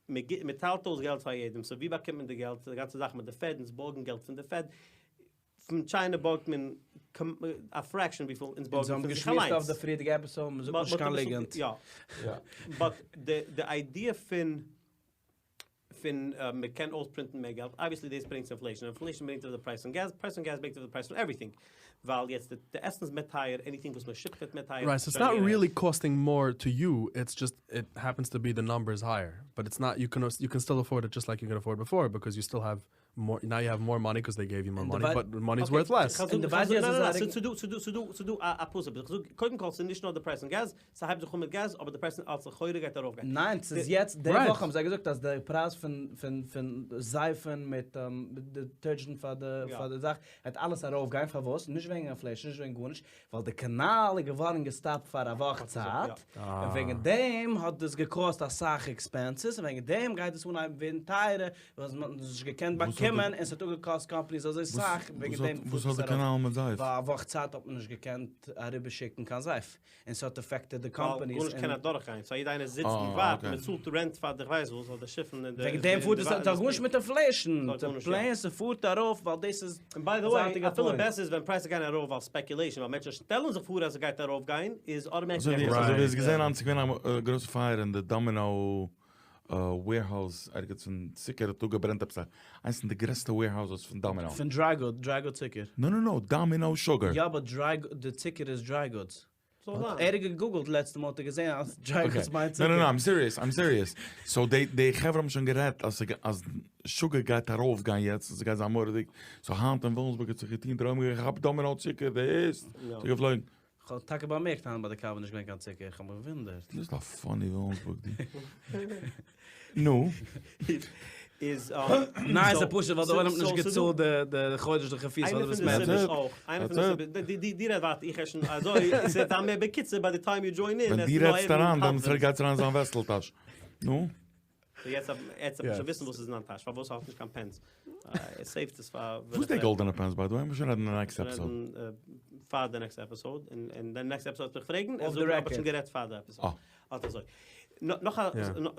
מען טיילט אויס געלט פאר יעדעם, so ווי באקומט מען די געלט? די גאנצע זאך מיט די Fed, אונז בארגן געלט פון די Fed. פון China בארגט מען א fraction וויפיל אונז בארגן פון זיך זיך אליינס. אויף די פריערדיגע episode, מען זאגט נישט קיין ליגנט. יא. But די idea פון פון מען קען אויספרינטן מער געלט, obviously דאס ברענגט inflation, inflation ברענגט ארויף די פרייז פון געז, פרייז פון געז ברענגט ארויף די פרייז פון everything, ווייל יעצט די עסן איז מער טייער, anything וואס מען שיפט ווערט מער טייער. Right, so it's not really costing more to you, it's just it happens to be the number is higher, but it's not, you can you can still afford it just like you could afford before, because you still have more, now you have more money because they gave you more money, but money is worth less. און די ווייסט ווי אזוי ס'דא ס'דא ס'דא ס'דא א פאר סיבות. כ'זאג, קודם כל ס'איז נישט נאר די פרייז פון געז, ס'הייבט זיך אן מיט געז, אבער די פרייז פון אלס סחורה גייט ארויפגיין. ניין, ס'איז יעצט, די וואך האבן זיי געזאגט אז די פרייז פון פון פון זייפן מיט detergent פאר די פאר די זאך וועט אלעס ארויפגיין, פארוואס? נישט וועגן inflation, נישט וועגן גארנישט, ווייל די קאנאל איז געווארן געסטאפט פאר א וואך צייט, און וועגן דעם האט דאס געקאסט אסאך expenses, און וועגן דעם גייט עס אנהייבן ווערן טייערער, ווייל מען האט עס נישט געקענט באקומען, און ס'האט אפגעקאסט companies אזוי סאך, וועגן דעם וואס האט די קאנאל מיט זייף? ווייל א וואך צייט האט מען נישט געקענט אריבערשיקן קיין זייף, און ס'האט affected די companies. ווייל גארנישט קען אדורכגיין, so יעדער איינער זיצט און ווארט, מען צאלט rent פאר די כ'ווייס וואס, אדער שיפן און די. וועגן דעם פארט עס, ס'האט גארנישט מיט inflation, plain ס'פארט ארויף ווייל דאס איז. און by the way, אפילו בעסער איז ווען פרייזן גייען ארויף ווייל speculation, ווייל מענטשן שטעלן זיך פאר אז ס'גייט ארויפגיין, איז automatically. אזוי ווי האסט געזען היינט ס'איז געווען א גרויסע פייער אין די Domino warehouse ערגעץ פון צוקער האט אפגעברענט עפעס א איינס פון די גרעסטע warehouses פון Domino. פון dry good, dry good צוקער. No no no, Domino sugar. יא but dry די צוקער איז dry goods. ער האט געגוגלט לעצטע מאל האט ער געזען אז dry goods מיינט צוקער. No no no I'm serious I'm serious. So די די חברה האבן שוין גערעדט אז אז sugar גייט ארויף גיין יעצט און ס'גייט זיין מורא'דיג. So היינט אין וויליאמסבורג האט זיך געטון דער עולם האט געכאפט Domino צוקער די איז געפלויגן. כ'האב טאקע באמערקט היינט ביי די קאווע נישט געווען קיין צוקער, כ'האב מיך געוואונדערט. דו ביסט א funny וויליאמסבורג דו. נו. איז ניין ס'איז פשוט ווייל די עולם האט נישט געצאלט די חודש'ליכע fees פאר די בית מדרש. איינע פון די סיבות אויך, איינע פון די סיבות, די רעד ווייטער איך הער שוין אזוי, ס'וועט זיין מער בקיצור by the time you join in. ווען דו רעדסט אריין דעמאלטס גייט עס אריין אין זיין וועסטל טאש. נו. יעצט יעצט שוין וויסן וואס איז אין דיין טאש, פארוואס האט נישט קיין pens? ער save ט עס פאר. וואס איז די גאלדענע pens by the way? מיר שוין רעדן אין די next episode. פאר די next episode, און די next episode וועט מיך פרעגן, ער זאגט האב איך שוין גערעדט פאר די episode. אט אזוי. נאך א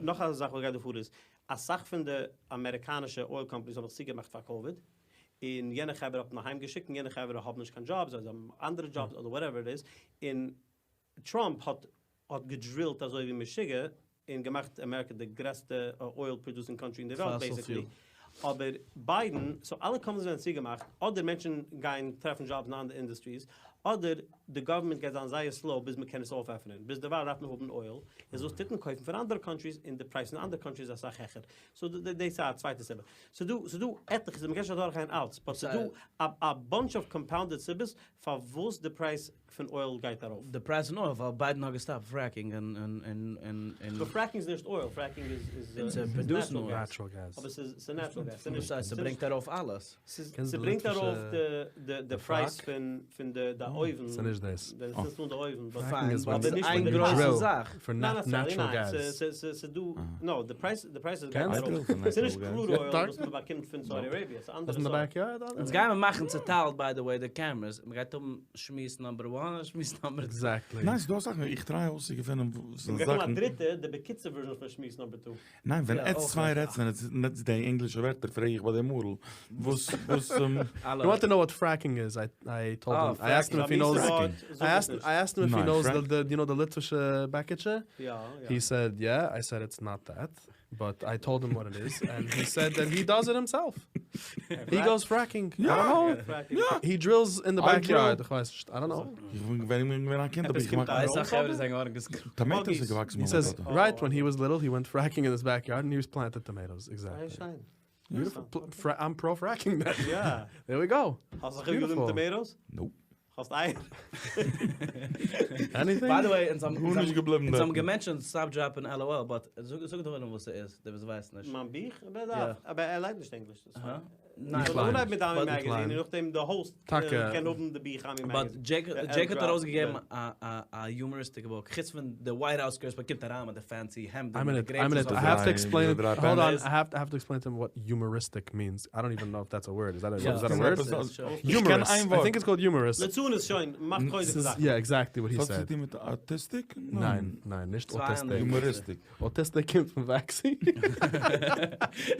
נאך א זאך וואס גייט דא פאר איז, אסאך פון די אמעריקאנישע oil companies האבן זיך צוגעמאכט פאר קאוויד, און יענע חברה האט מען אהיים געשיקט, און יענע חברה האבן נישט קיין jobs, אדער זיי האבן אנדערע jobs, אדער whatever it is, און טראמפ האט האט געדרילט אזוי ווי משוגע און געמאכט אמעריקע די גרעסטע oil producing country אין די וועלט basically, אבער ביידען, so אלע companies ווערן צוגעמאכט, אדער מענטשן גייען טרעפן jobs אין אנדערע industries, אדער די גאווערמענט גייט זיין זייער slow ביז מען קען עס אויפעפענען, ביז דערווייל דארף מען האבן oil, איז וואס טוט מען קויפן פון אנדערע countries און די פרייז אין אנדערע countries איז אסאך העכער, so דאס איז א צווייטע סיבה. ס'דא ס'דא עטליכע סיבות, מ'קען נישט אדורכגיין אלץ, but ס'דא א bunch of compounded סיבות פארוואס די פרייז פון oil גייט ארויף. די פרייז פון oil ווייל ביידען האט געסטאפט fracking און און און און. But fracking איז נישט oil, fracking איז איז natural gas. אבער ס'איז ס'איז natural gas. ס'נישט ס'ברענגט ארויף אלעס. ס'ברענגט ארויף די די פרייז פון פון די די אויוון. ס'נישט דאס. די ס'איז נאר די אויוון. Fracking איז ווען ס'איז איין גרויסע זאך. פאר natural gas. ס'איז דא no די פרייז די פרייז גייט ארויף. ס'איז נישט crude oil וואס מ'באקומט פון Saudi Arabia. ס'איז אנדערע סארט. אונז גיימער מאכן צוטיילט by the way די cameras. מ'גייט האבן שמועס number one און שמועס number two. Exactly. ניין ס'דא אסאך איך try אויסצוגעפינען וואס זאכן. מ'גייט האבן א דריטע די בקיצור version פון שמועס number two. ניין ווען עטץ צוויי רעדטס ווען עטץ נוצט די ענגלישע ווערטער פרעג איך ביי די מאל וואס וואס. You want to know what fracking is? I I told him I asked him if he knows I asked I asked him if he knows the the you know the ליטווישע בעקיטשע? יא יא. He said yeah, I said it's not that, but I told him what it is and he said that he does it himself. He goes fracking. I don't know. He drills in the backyard. איך ווייס נישט. I don't know. איך בין ווען איך בין געווען א קינד האב איך געמאכט. אסאך חברה זענען געווארן געסקרועט. Tomatoes איז געוואקסן He says right when he was little he went fracking in his backyard and he was planted tomatoes. Exactly. שיין. Beautiful. I'm pro fracking then. Yeah. There we go. האסט זיך געגעבן tomatoes? Nope. האסט אייער? Anything? By the way, אונז האבן גארנישט געבליבן אונז האבן דארטן. גע mentioned stop drop and LOL, but זאג זאג דאך איינער וואס ס'איז, דער וואס ווייסט נישט. מיין בוך? אבער דארף, אבער ער ליינט נישט ענגליש, דאס אהא. ניין. ניין. אנהייב מיט עמי But- Magazine און נאכדעם די host טאקע. קען האבן די בוך עמי But Magazine. Jake דער Jake האט L drop, ארויסגעגעבן די- א א א humoristic book. חוץ פון די White House correspondent קומט אריין מיט די fancy העמד I'm און gonna, די I'm גרעיפ gonna, דזשוס I have to Drei- explain it. drei Hold on, Pennies. I have to, I have to explain to him what humoristic means. I don't even know if that's a word. Is that a, Yeah. is that a Yeah. word? איך קען Humorous. איין I ווארט. think it's called humorous. לצנות שוין, מאכט This חוזק is, זאכן. yeah, exactly what he וואס האט said. צו טון מיט autistic? ניין, ניין, נישט צוויי autistic. אנדערע. Humoristic. Autistic קומט פון vaccine.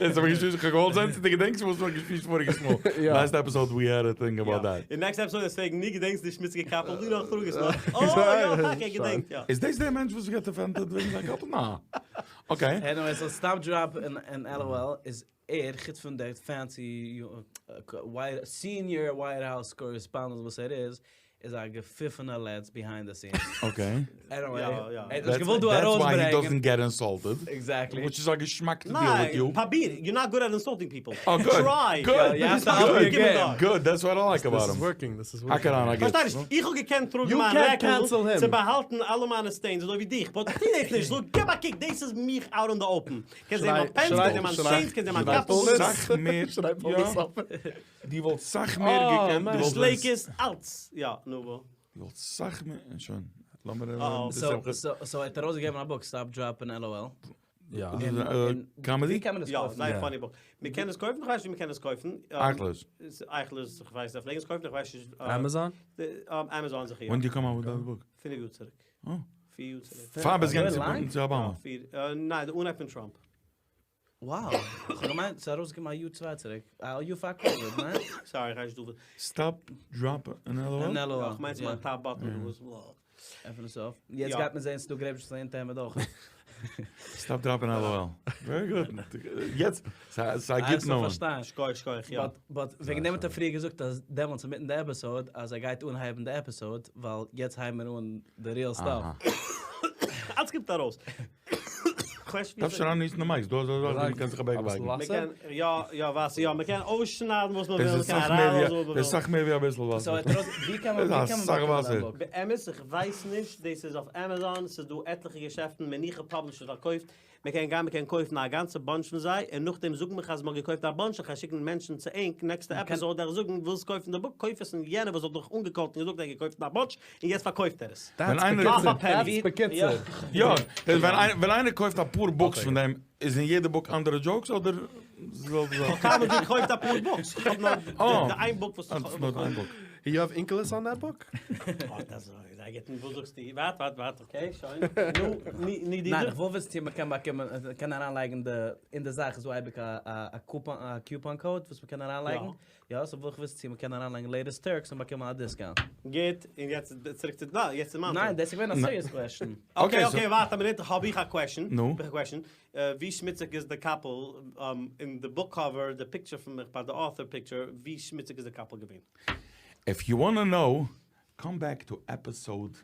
דאס האב איך געשפירט, איך האב געוואלט זיין צו די געדענקסט וואס מ'האט געשפירט פאריגעס מאל. יא. Last episode we had a thing about that. אין next episode איז וועגן ני געדענקסט די שמוציגע קאפל, דו נאך טראג עס נאך. אוי, יא, טאקע, געדענקט, יא. איז דאס דער מענטש וואס געט offended וועגן זיין קאפל? נא. Okay. Anyway, so stop drop and and LOL איז ער חוץ פון דער fancy white senior White House correspondent וואס ער איז, איז א געפיפענע לץ behind the scenes. Okay. Anyway, יא, יא. ער האט נישט געוואלט דא That's why he ארויסברענגען. doesn't get insulted. Exactly. Which is א געשמאק to deal with ניין, you. פראביר, you're not good at insulting people. Oh, good. Try. Good. יא, יא, Good. Good. Good. That's what I like about This is him. working, this is I working. can on, I פארשטיי guess. נישט, איך האב געקענט טראגן You מיין can't רעקל cancel him. צו באהאלטן אלע מיינע stains, אזוי ווי דיך, but טו דאס נישט, זאג, געב א קוק, דאס איז מיך out in the open. קענסט זען מיין pants, קענסט זען מיין stains, קענסט זען מיין קאפל. סאך מער, Should I pull יא. this up? די וואלט סאך מער Oh, געקענט, man. די וואלט שלייקעס, אלץ. יא, נו וואו. די וואלט סאך מער, שוין, לאמיר Uh-oh. So, so, so ער האט ארויסגעגעבן א book, Stop, Drop and LOL. יא. Comedy? ווי קען מען עס יא, קויפן? זייער יא. funny book. מען קען עס קויפן, איך ווייס נישט ווי מען קען עס קויפן. אייכלערס. אייכלערס, איך ווייס, זיי פלעגן עס קויפן, איך ווייס נישט. Amazon? Amazon זיכער, יא. When did you come out with that book? פינף יאר צוריק. Oh. פיר יאר צוריק. פאר ביסט אזוי געגאנגען לאנג? צו Obama. יא, פיר, ניין, די אנהייב פון Trump. Wow. איך האב געמיינט, ס'איז ארויסגעקומען א יאר צוויי צוריק. א יאר פאר COVID, ניין? Sorry, איך ווייס נישט דו. Stop, drop and LOL? And LOL. יא, איך מיין ס'איז מיין top button, דו וואס. עפן עס אויף. יעצט יא. גייט מען זען, ס'דא גרעיפ דזשוס אין טעמע דאך. Stop, drop and LOL. Very good. יעצט, ס'איז א גוט נאמען. פארשטיין. שכוח, שכוח, יא. But, but וועגן דעם האט ער פריער געזאגט, אז דעמאלטס אינמיטן די episode, אז ער גייט אנהייבן די episode, ווייל יעצט הייבן מיר אן the real stuff. אהא. אלץ קומט ארויס. כ'ווייס נישט דארפסט שוין אריינניסן די mics, דא אזוי אזוי, מ'קען זיך אוועקבייגן. מ'קען, יא, יא, וואס, יא, מ'קען אויסשניידן וואס מ'וויל, דאס איז מ'קען סאך מער אריינלאזן ווי, וואס דאס איז מ'וויל. סאך מער ווי אביסל וואסער. So, ער האט ארויס, ווי קען מען, דאס ווי איז קען א מען סאך באקומען וואסער. א book? באמת, איך ווייס נישט, דאס איז אויף Amazon, ס'איז דא עטליכע געשעפטן, מנוחה Publisher פארקויפט, מען קען גיין, מען קען קויפן א גאנצע bunch פון זיי, און נאכדעם זאגן מיך אז מ'האט געקויפט א bunch, איך גיי שיקן מענטשן צו ענק, נעקסטע episode, דער זאגן, ווילסט קויפן די book, קויף עס, און יענער וואס האט דיך אנגעקאלט און געזאגט ער האט געקויפט א bunch, און יעצט פארקויפט ער עס. ווען איינער That's בקיצור. יא, ווען איינער ווען איינער קויפט אפאר books פון דעם, איז אין יעדע book אנדערע jokes אדער זעלבע זאך? כמה דו קויפט אפאר books? איך האב נאר די איין book וואס איך האב. נאר איין book. You have Inkeles on that book? Oh, דאס איז זיי געטן, וואס זאגסטו? ווארט, ווארט, ווארט, okay, שוין. נו, ני, ני, די ניין, איך וויל וויסן צו מ'קען באקומען, מ'קען אריינלייגן די, אין די זאך איז דא אייביג א, א, א coupon, א coupon code וואס מ'קען אריינלייגן. יא, so וויל איך וויסן צו מ'קען אריינלייגן latest Turks און באקומען א discount. גוט, און יעצט צוריק צו, ניין, יעצט איז מיין ניין, turn. דאס איז געווען א serious question. Okay, Okay, okay, ווארט א מינוט, האב איך א question. נו? האב איך א question. ווי שמוציג איז די קאפל, אין די book cover, די picture פון מיך ביי די author picture, ווי שמוציג איז די קאפל געווען? If you wanna know, come back to episode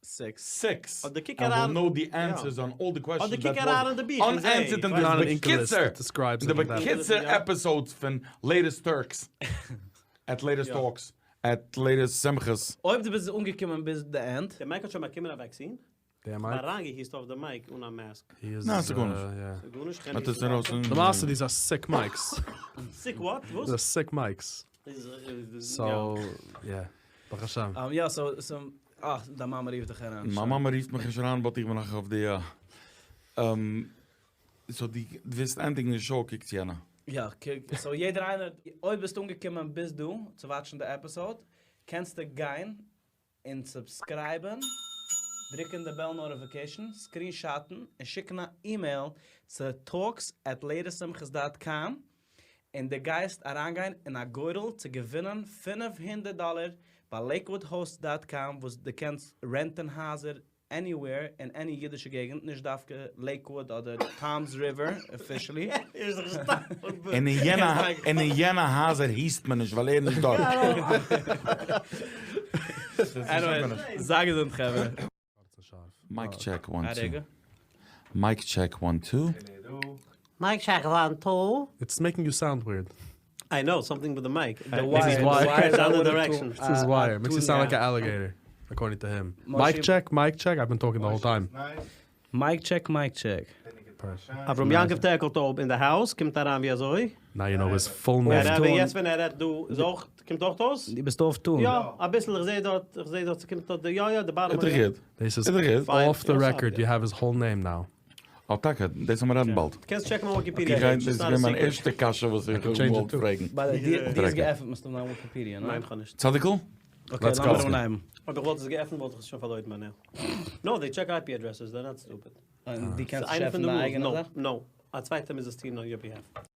six. six. אדער קוק And we'll אריין. know the answers on all the questions אדער קוק that אריין was אין די בוך און זע. unanswered in איך the ווייס נישט. בקיצור, That describes the it in that. בקיצור יא. episodes פון latest Turks. At latest יא. talks. At latest שמחות. אויב דו ביסט אנגעקומען ביז the end. דער mic האט שוין באקומען א vaccine? דער mic? אריינגעהוסט אויף די mic אן א mask. He is, ניין, ס'איז גארנישט. yeah. ס'איז גארנישט, האט עס ארויס אין- למעשה, these are sick mics. Sick what? וואס? These are sick mics. איז, So, yeah. ברוך השם. יא, so, so, אך, דיין מאמע רופט דיך אריין. מיין מאמע רופט מיך נישט אריין, but איך בין נאך אויף די, so דו ווילסט ענדיגן די show, קוקט יענער. יא, so יעדער איינער, אויב ביסטו אנגעקומען ביז דא צו watch ן די episode, קענסטו גיין און subscribe ן, דריקן די bell notification, screenshot ן און שיקן א email צו talks at latestsimchas dot com און דו גייסט אריינגיין אין א גורל צו געווינען פינף הונדערט דאלער ביי lakewoodhost dot com וואס דו קענסט rent ן הייזער. anywhere אין any אידישע געגנט, נישט דווקא לעיקוואד אדער טאמס ריווער אפישעלי. און אין יענע הייזער היסט מען נישט ווייל ער איז נישט דארט. עניוועי, זיי געזונט חברה. מייק טשעק וואן טו. מייק טשעק וואן טו. מייק טשעק וואן טו. איטס מעיקינג יו סאונד ווירד. איי נאו, סאמטינג וויט די מייק. די ווייער. איטס היז ווייער. מעיקס יו סאונד לייק א עליגעיטער. אקארדינג טו הים. מייק טשעק, מייק טשעק, אייוו בין טאלקינג די האול טיים. מייק טשעק, מייק טשעק. אברהם יעקב טערקלטויב אין די האוז, קומט אריין ווי אזוי? נאו יו נאו היז פול נעים. דער רבי יעצט ווען ער רעדט דא איז אויך, קומט אויך אויס? דו ביסט אויף טון? יא, אביסל, איך זעה דארט, איך זעה דארט ס'קומט דארט, יא יא די באטאם. דאס איז אףף די רעקארד, יו העוו היז האול נעים נאו. אה טאקע, דאס וועלן מיר רעדן באלד. קענסט טשעקן מיין וויקיפידיע פעידזש, דאס איז געווען מיין ערשטע קשיא וואס איך האב געוואלט פרעגן. ביי די וועי, דו האסט געעפנט מסתמא דיין וויקיפידיע, ניין? ניין כ'האב נישט. צדיק'ל? אקעי לאמיר אנהייבן. אויב איך וואלט עס געעפנט וואלט איך עס שוין פארלוירן ביי נאו. נאו, דעי טשעק אייפי אדרעסעס, דעיר נאט סטופיד. און דו קענסט נישט עפענען דיין אייגענע זאך? נאו, א צווייטער מוז עס טון אן יור ביהעף.